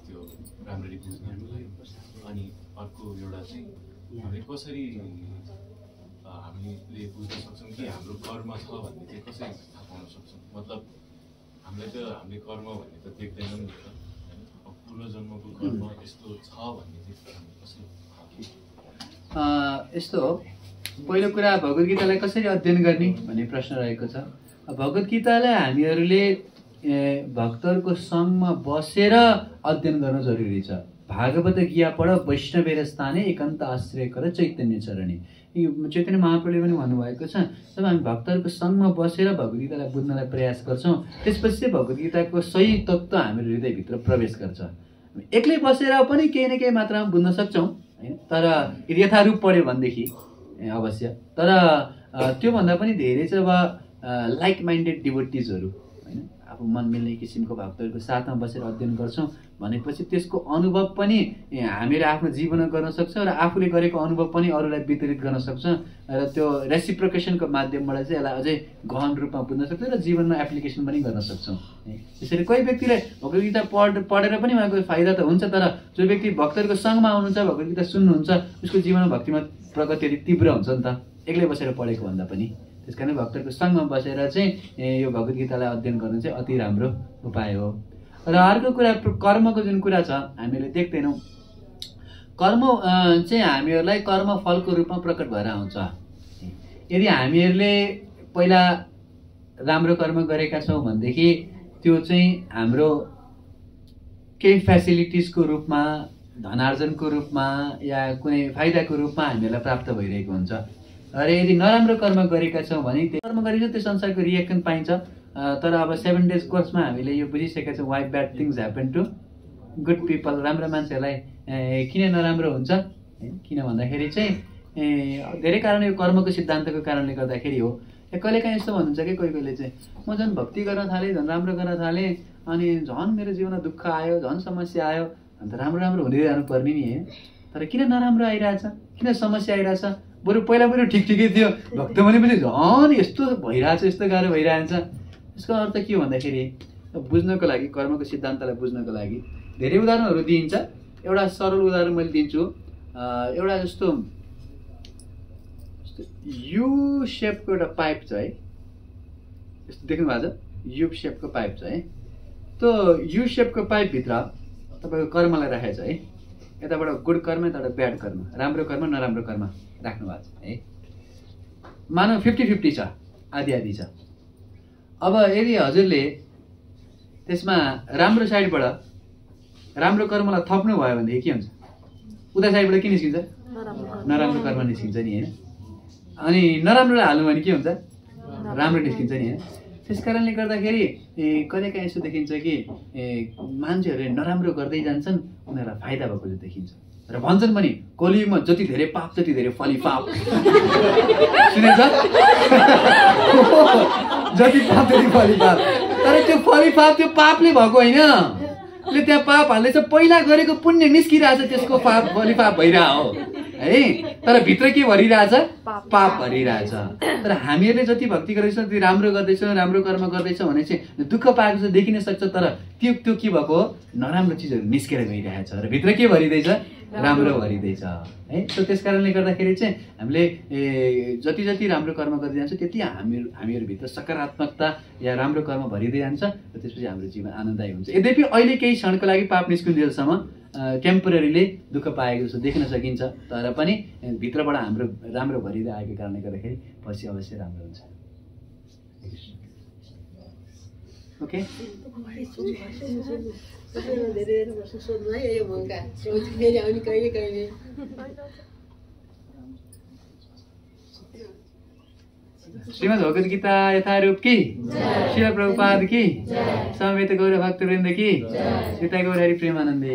त्यो राम्ररी बुझ्नको लागि, अनि अर्को एउटा चाहिँ हामीले कसरी हामीले बुझ्न सक्छौँ कि हाम्रो कर्म छ भन्ने चाहिँ कसरी थाहा पाउन सक्छौँ। मतलब हामीले कर्म भन्ने त देख्दैनौँ नि त, पूर्व जन्मको कर्म यस्तो छ भन्ने चाहिँ कसरी यस्तो हो। पहिलो कुरा भगवत गीतालाई कसरी अध्ययन गर्ने भन्ने प्रश्न रहेको छ। भगवत गीतालाई हामीहरूले भक्तहरूको सङ्घमा बसेर अध्ययन गर्न जरुरी छ। भागवत गीता पढ वैष्णवेर स्थाने एकान्त आश्रय कर चैतन्य चरणी, चैतन्य महाप्रभुले पनि भन्नुभएको छ। जब हामी भक्तहरूको सङ्घमा बसेर भगवत गीतालाई बुझ्नलाई प्रयास गर्छौँ त्यसपछि भगवत गीताको सही तत्त्व हाम्रो हृदयभित्र प्रवेश गर्छ। एक्लै बसेर पनि केही न केही मात्रामा बुझ्न सक्छौँ होइन, तर यदि यथारूप पढ्यो भनेदेखि अवश्य। तर त्योभन्दा पनि धेरै चाहिँ अब लाइक माइन्डेड डिभोटिजहरू होइन, आफू मन मिल्ने किसिमको भक्तहरूको साथमा बसेर अध्ययन गर्छौँ भनेपछि त्यसको अनुभव पनि हामीले आफ्नो जीवनमा गर्न सक्छौँ र आफूले गरेको अनुभव पनि अरूलाई वितरित गर्न सक्छौँ र त्यो रेसिप्रोकेसनको माध्यमबाट चाहिँ यसलाई अझै गहन रूपमा बुझ्न सक्छौँ र जीवनमा एप्लिकेसन पनि गर्न सक्छौँ। त्यसरी कोही व्यक्तिले भगवत गीता पढेर पनि उहाँको फाइदा त हुन्छ, तर जो व्यक्ति भक्तहरूको सङ्घमा आउनुहुन्छ, भगवत गीता सुन्नुहुन्छ, उसको जीवनमा भक्तिमा प्रगति अलिक तीव्र हुन्छ नि त एक्लै बसेर पढेको भन्दा पनि। त्यस कारण भक्तहरूको सङ्घमा बसेर चाहिँ यो भगवत गीतालाई अध्ययन गर्नु चाहिँ अति राम्रो उपाय हो। र अर्को कुरा कर्मको जुन कुरा छ हामीले देख्दैनौँ, कर्म चाहिँ हामीहरूलाई कर्म फलको रूपमा प्रकट भएर आउँछ। यदि हामीहरूले पहिला राम्रो कर्म गरेका छौँ भनेदेखि त्यो चाहिँ हाम्रो केही फेसिलिटिजको रूपमा, धनार्जनको रूपमा या कुनै फाइदाको रूपमा हामीहरूलाई प्राप्त भइरहेको हुन्छ। र यदि नराम्रो कर्म गरेका छौँ भने त्यो कर्म गरेको त्यो संसारको रिएक्सन पाइन्छ। तर अब 7 days कोर्समा हामीले यो बुझिसकेका छौँ why bad things happen to good people. राम्रो मान्छेहरूलाई किन नराम्रो हुन्छ, किन भन्दाखेरि चाहिँ धेरै कारण यो कर्मको सिद्धान्तको कारणले गर्दाखेरि हो। कहिलेकाहीँ यस्तो भन्नुहुन्छ कि कोही कोहीले चाहिँ म झन् भक्ति गर्न थालेँ, झन् राम्रो गर्न थालेँ, अनि झन् मेरो जीवनमा दुःख आयो, झन् समस्या आयो, अन्त राम्रो राम्रो हुँदै जानु पर्ने नि है, तर किन नराम्रो आइरहेछ, किन समस्या आइरहेछ, बरु पहिला ठिकै थियो, भक्त भनेपछि झन् यस्तो भइरहेछ, यस्तो गाह्रो भइरहेछ। यसको अर्थ के हो भन्दाखेरि बुझ्नको लागि, कर्मको सिद्धान्तलाई बुझ्नको लागि धेरै उदाहरणहरू दिइन्छ। एउटा सरल उदाहरण मैले दिन्छु। एउटा जस्तो यु सेपको एउटा पाइप छ है, यस्तो देख्नु भएको छ, यु सेपको पाइप छ है। त्यो यु सेपको पाइपभित्र तपाईँको कर्मलाई राखेको छ है। यताबाट गुड कर्म, यताबाट ब्याड कर्म, राम्रो कर्म नराम्रो कर्म राख्नु भएको छ है। मानव 50-50 छ, आधी आधी छ। अब यदि हजुरले त्यसमा राम्रो साइडबाट राम्रो कर्मलाई थप्नु भयो भनेदेखि के हुन्छ, उता साइडबाट के निस्किन्छ, नराम्रो कर्म निस्किन्छ नि होइन। अनि नराम्रोलाई हाल्नु भने के हुन्छ, राम्रो निस्किन्छ नि होइन। त्यस कारणले गर्दाखेरि कहिलेकाहीँ यस्तो देखिन्छ कि मान्छेहरूले नराम्रो गर्दै जान्छन्, उनीहरूलाई फाइदा भएको जस्तो देखिन्छ र भन्छन् पनि कलियुगमा जति धेरै पाप त्यति धेरै फलिपाप। सुनेछ, जति पाप त्यति फलिपाप। तर त्यो फलिपाप त्यो पापले भएको होइन, उसले त्यहाँ पाप हाल्दैछ, पहिला गरेको पुण्य निस्किरहेछ, त्यसको पाप फलिपाप भइरहेको हो है। तर भित्र के भरिरहेछ, पाप भरिरहेछ। तर हामीहरूले जति भक्ति गर्दैछौँ, त्यति राम्रो गर्दैछौँ, राम्रो कर्म गर्दैछौँ भने चाहिँ दुःख पाएको जस्तो देखिन सक्छ, तर त्यो के भएको हो, नराम्रो चिजहरू निस्केर गइरहेछ र भित्र के भरिँदैछ, राम्रो भरिँदैछ है। सो त्यस कारणले गर्दाखेरि चाहिँ हामीले जति जति राम्रो कर्म गर्दै जान्छ त्यति हामीहरूभित्र सकारात्मकता या राम्रो कर्म भरिँदै जान्छ र त्यसपछि हाम्रो जीवन आनन्ददायी हुन्छ। यद्यपि अहिले केही क्षणको लागि पाप निस्किन्जेलसम्म टेम्पोरेरीले दुःख पाएको जस्तो देख्न सकिन्छ, तर पनि भित्रबाट हाम्रो राम्रो भरिँदै आएको कारणले गर्दाखेरि पछि अवश्य राम्रो हुन्छ। ओके, श्रीमद् भगवत गीता यथारूप की, शिल प्रभुपाद की, समवेत गौर भक्तवृन्द की, सीता गौर हरि प्रेमानंदे।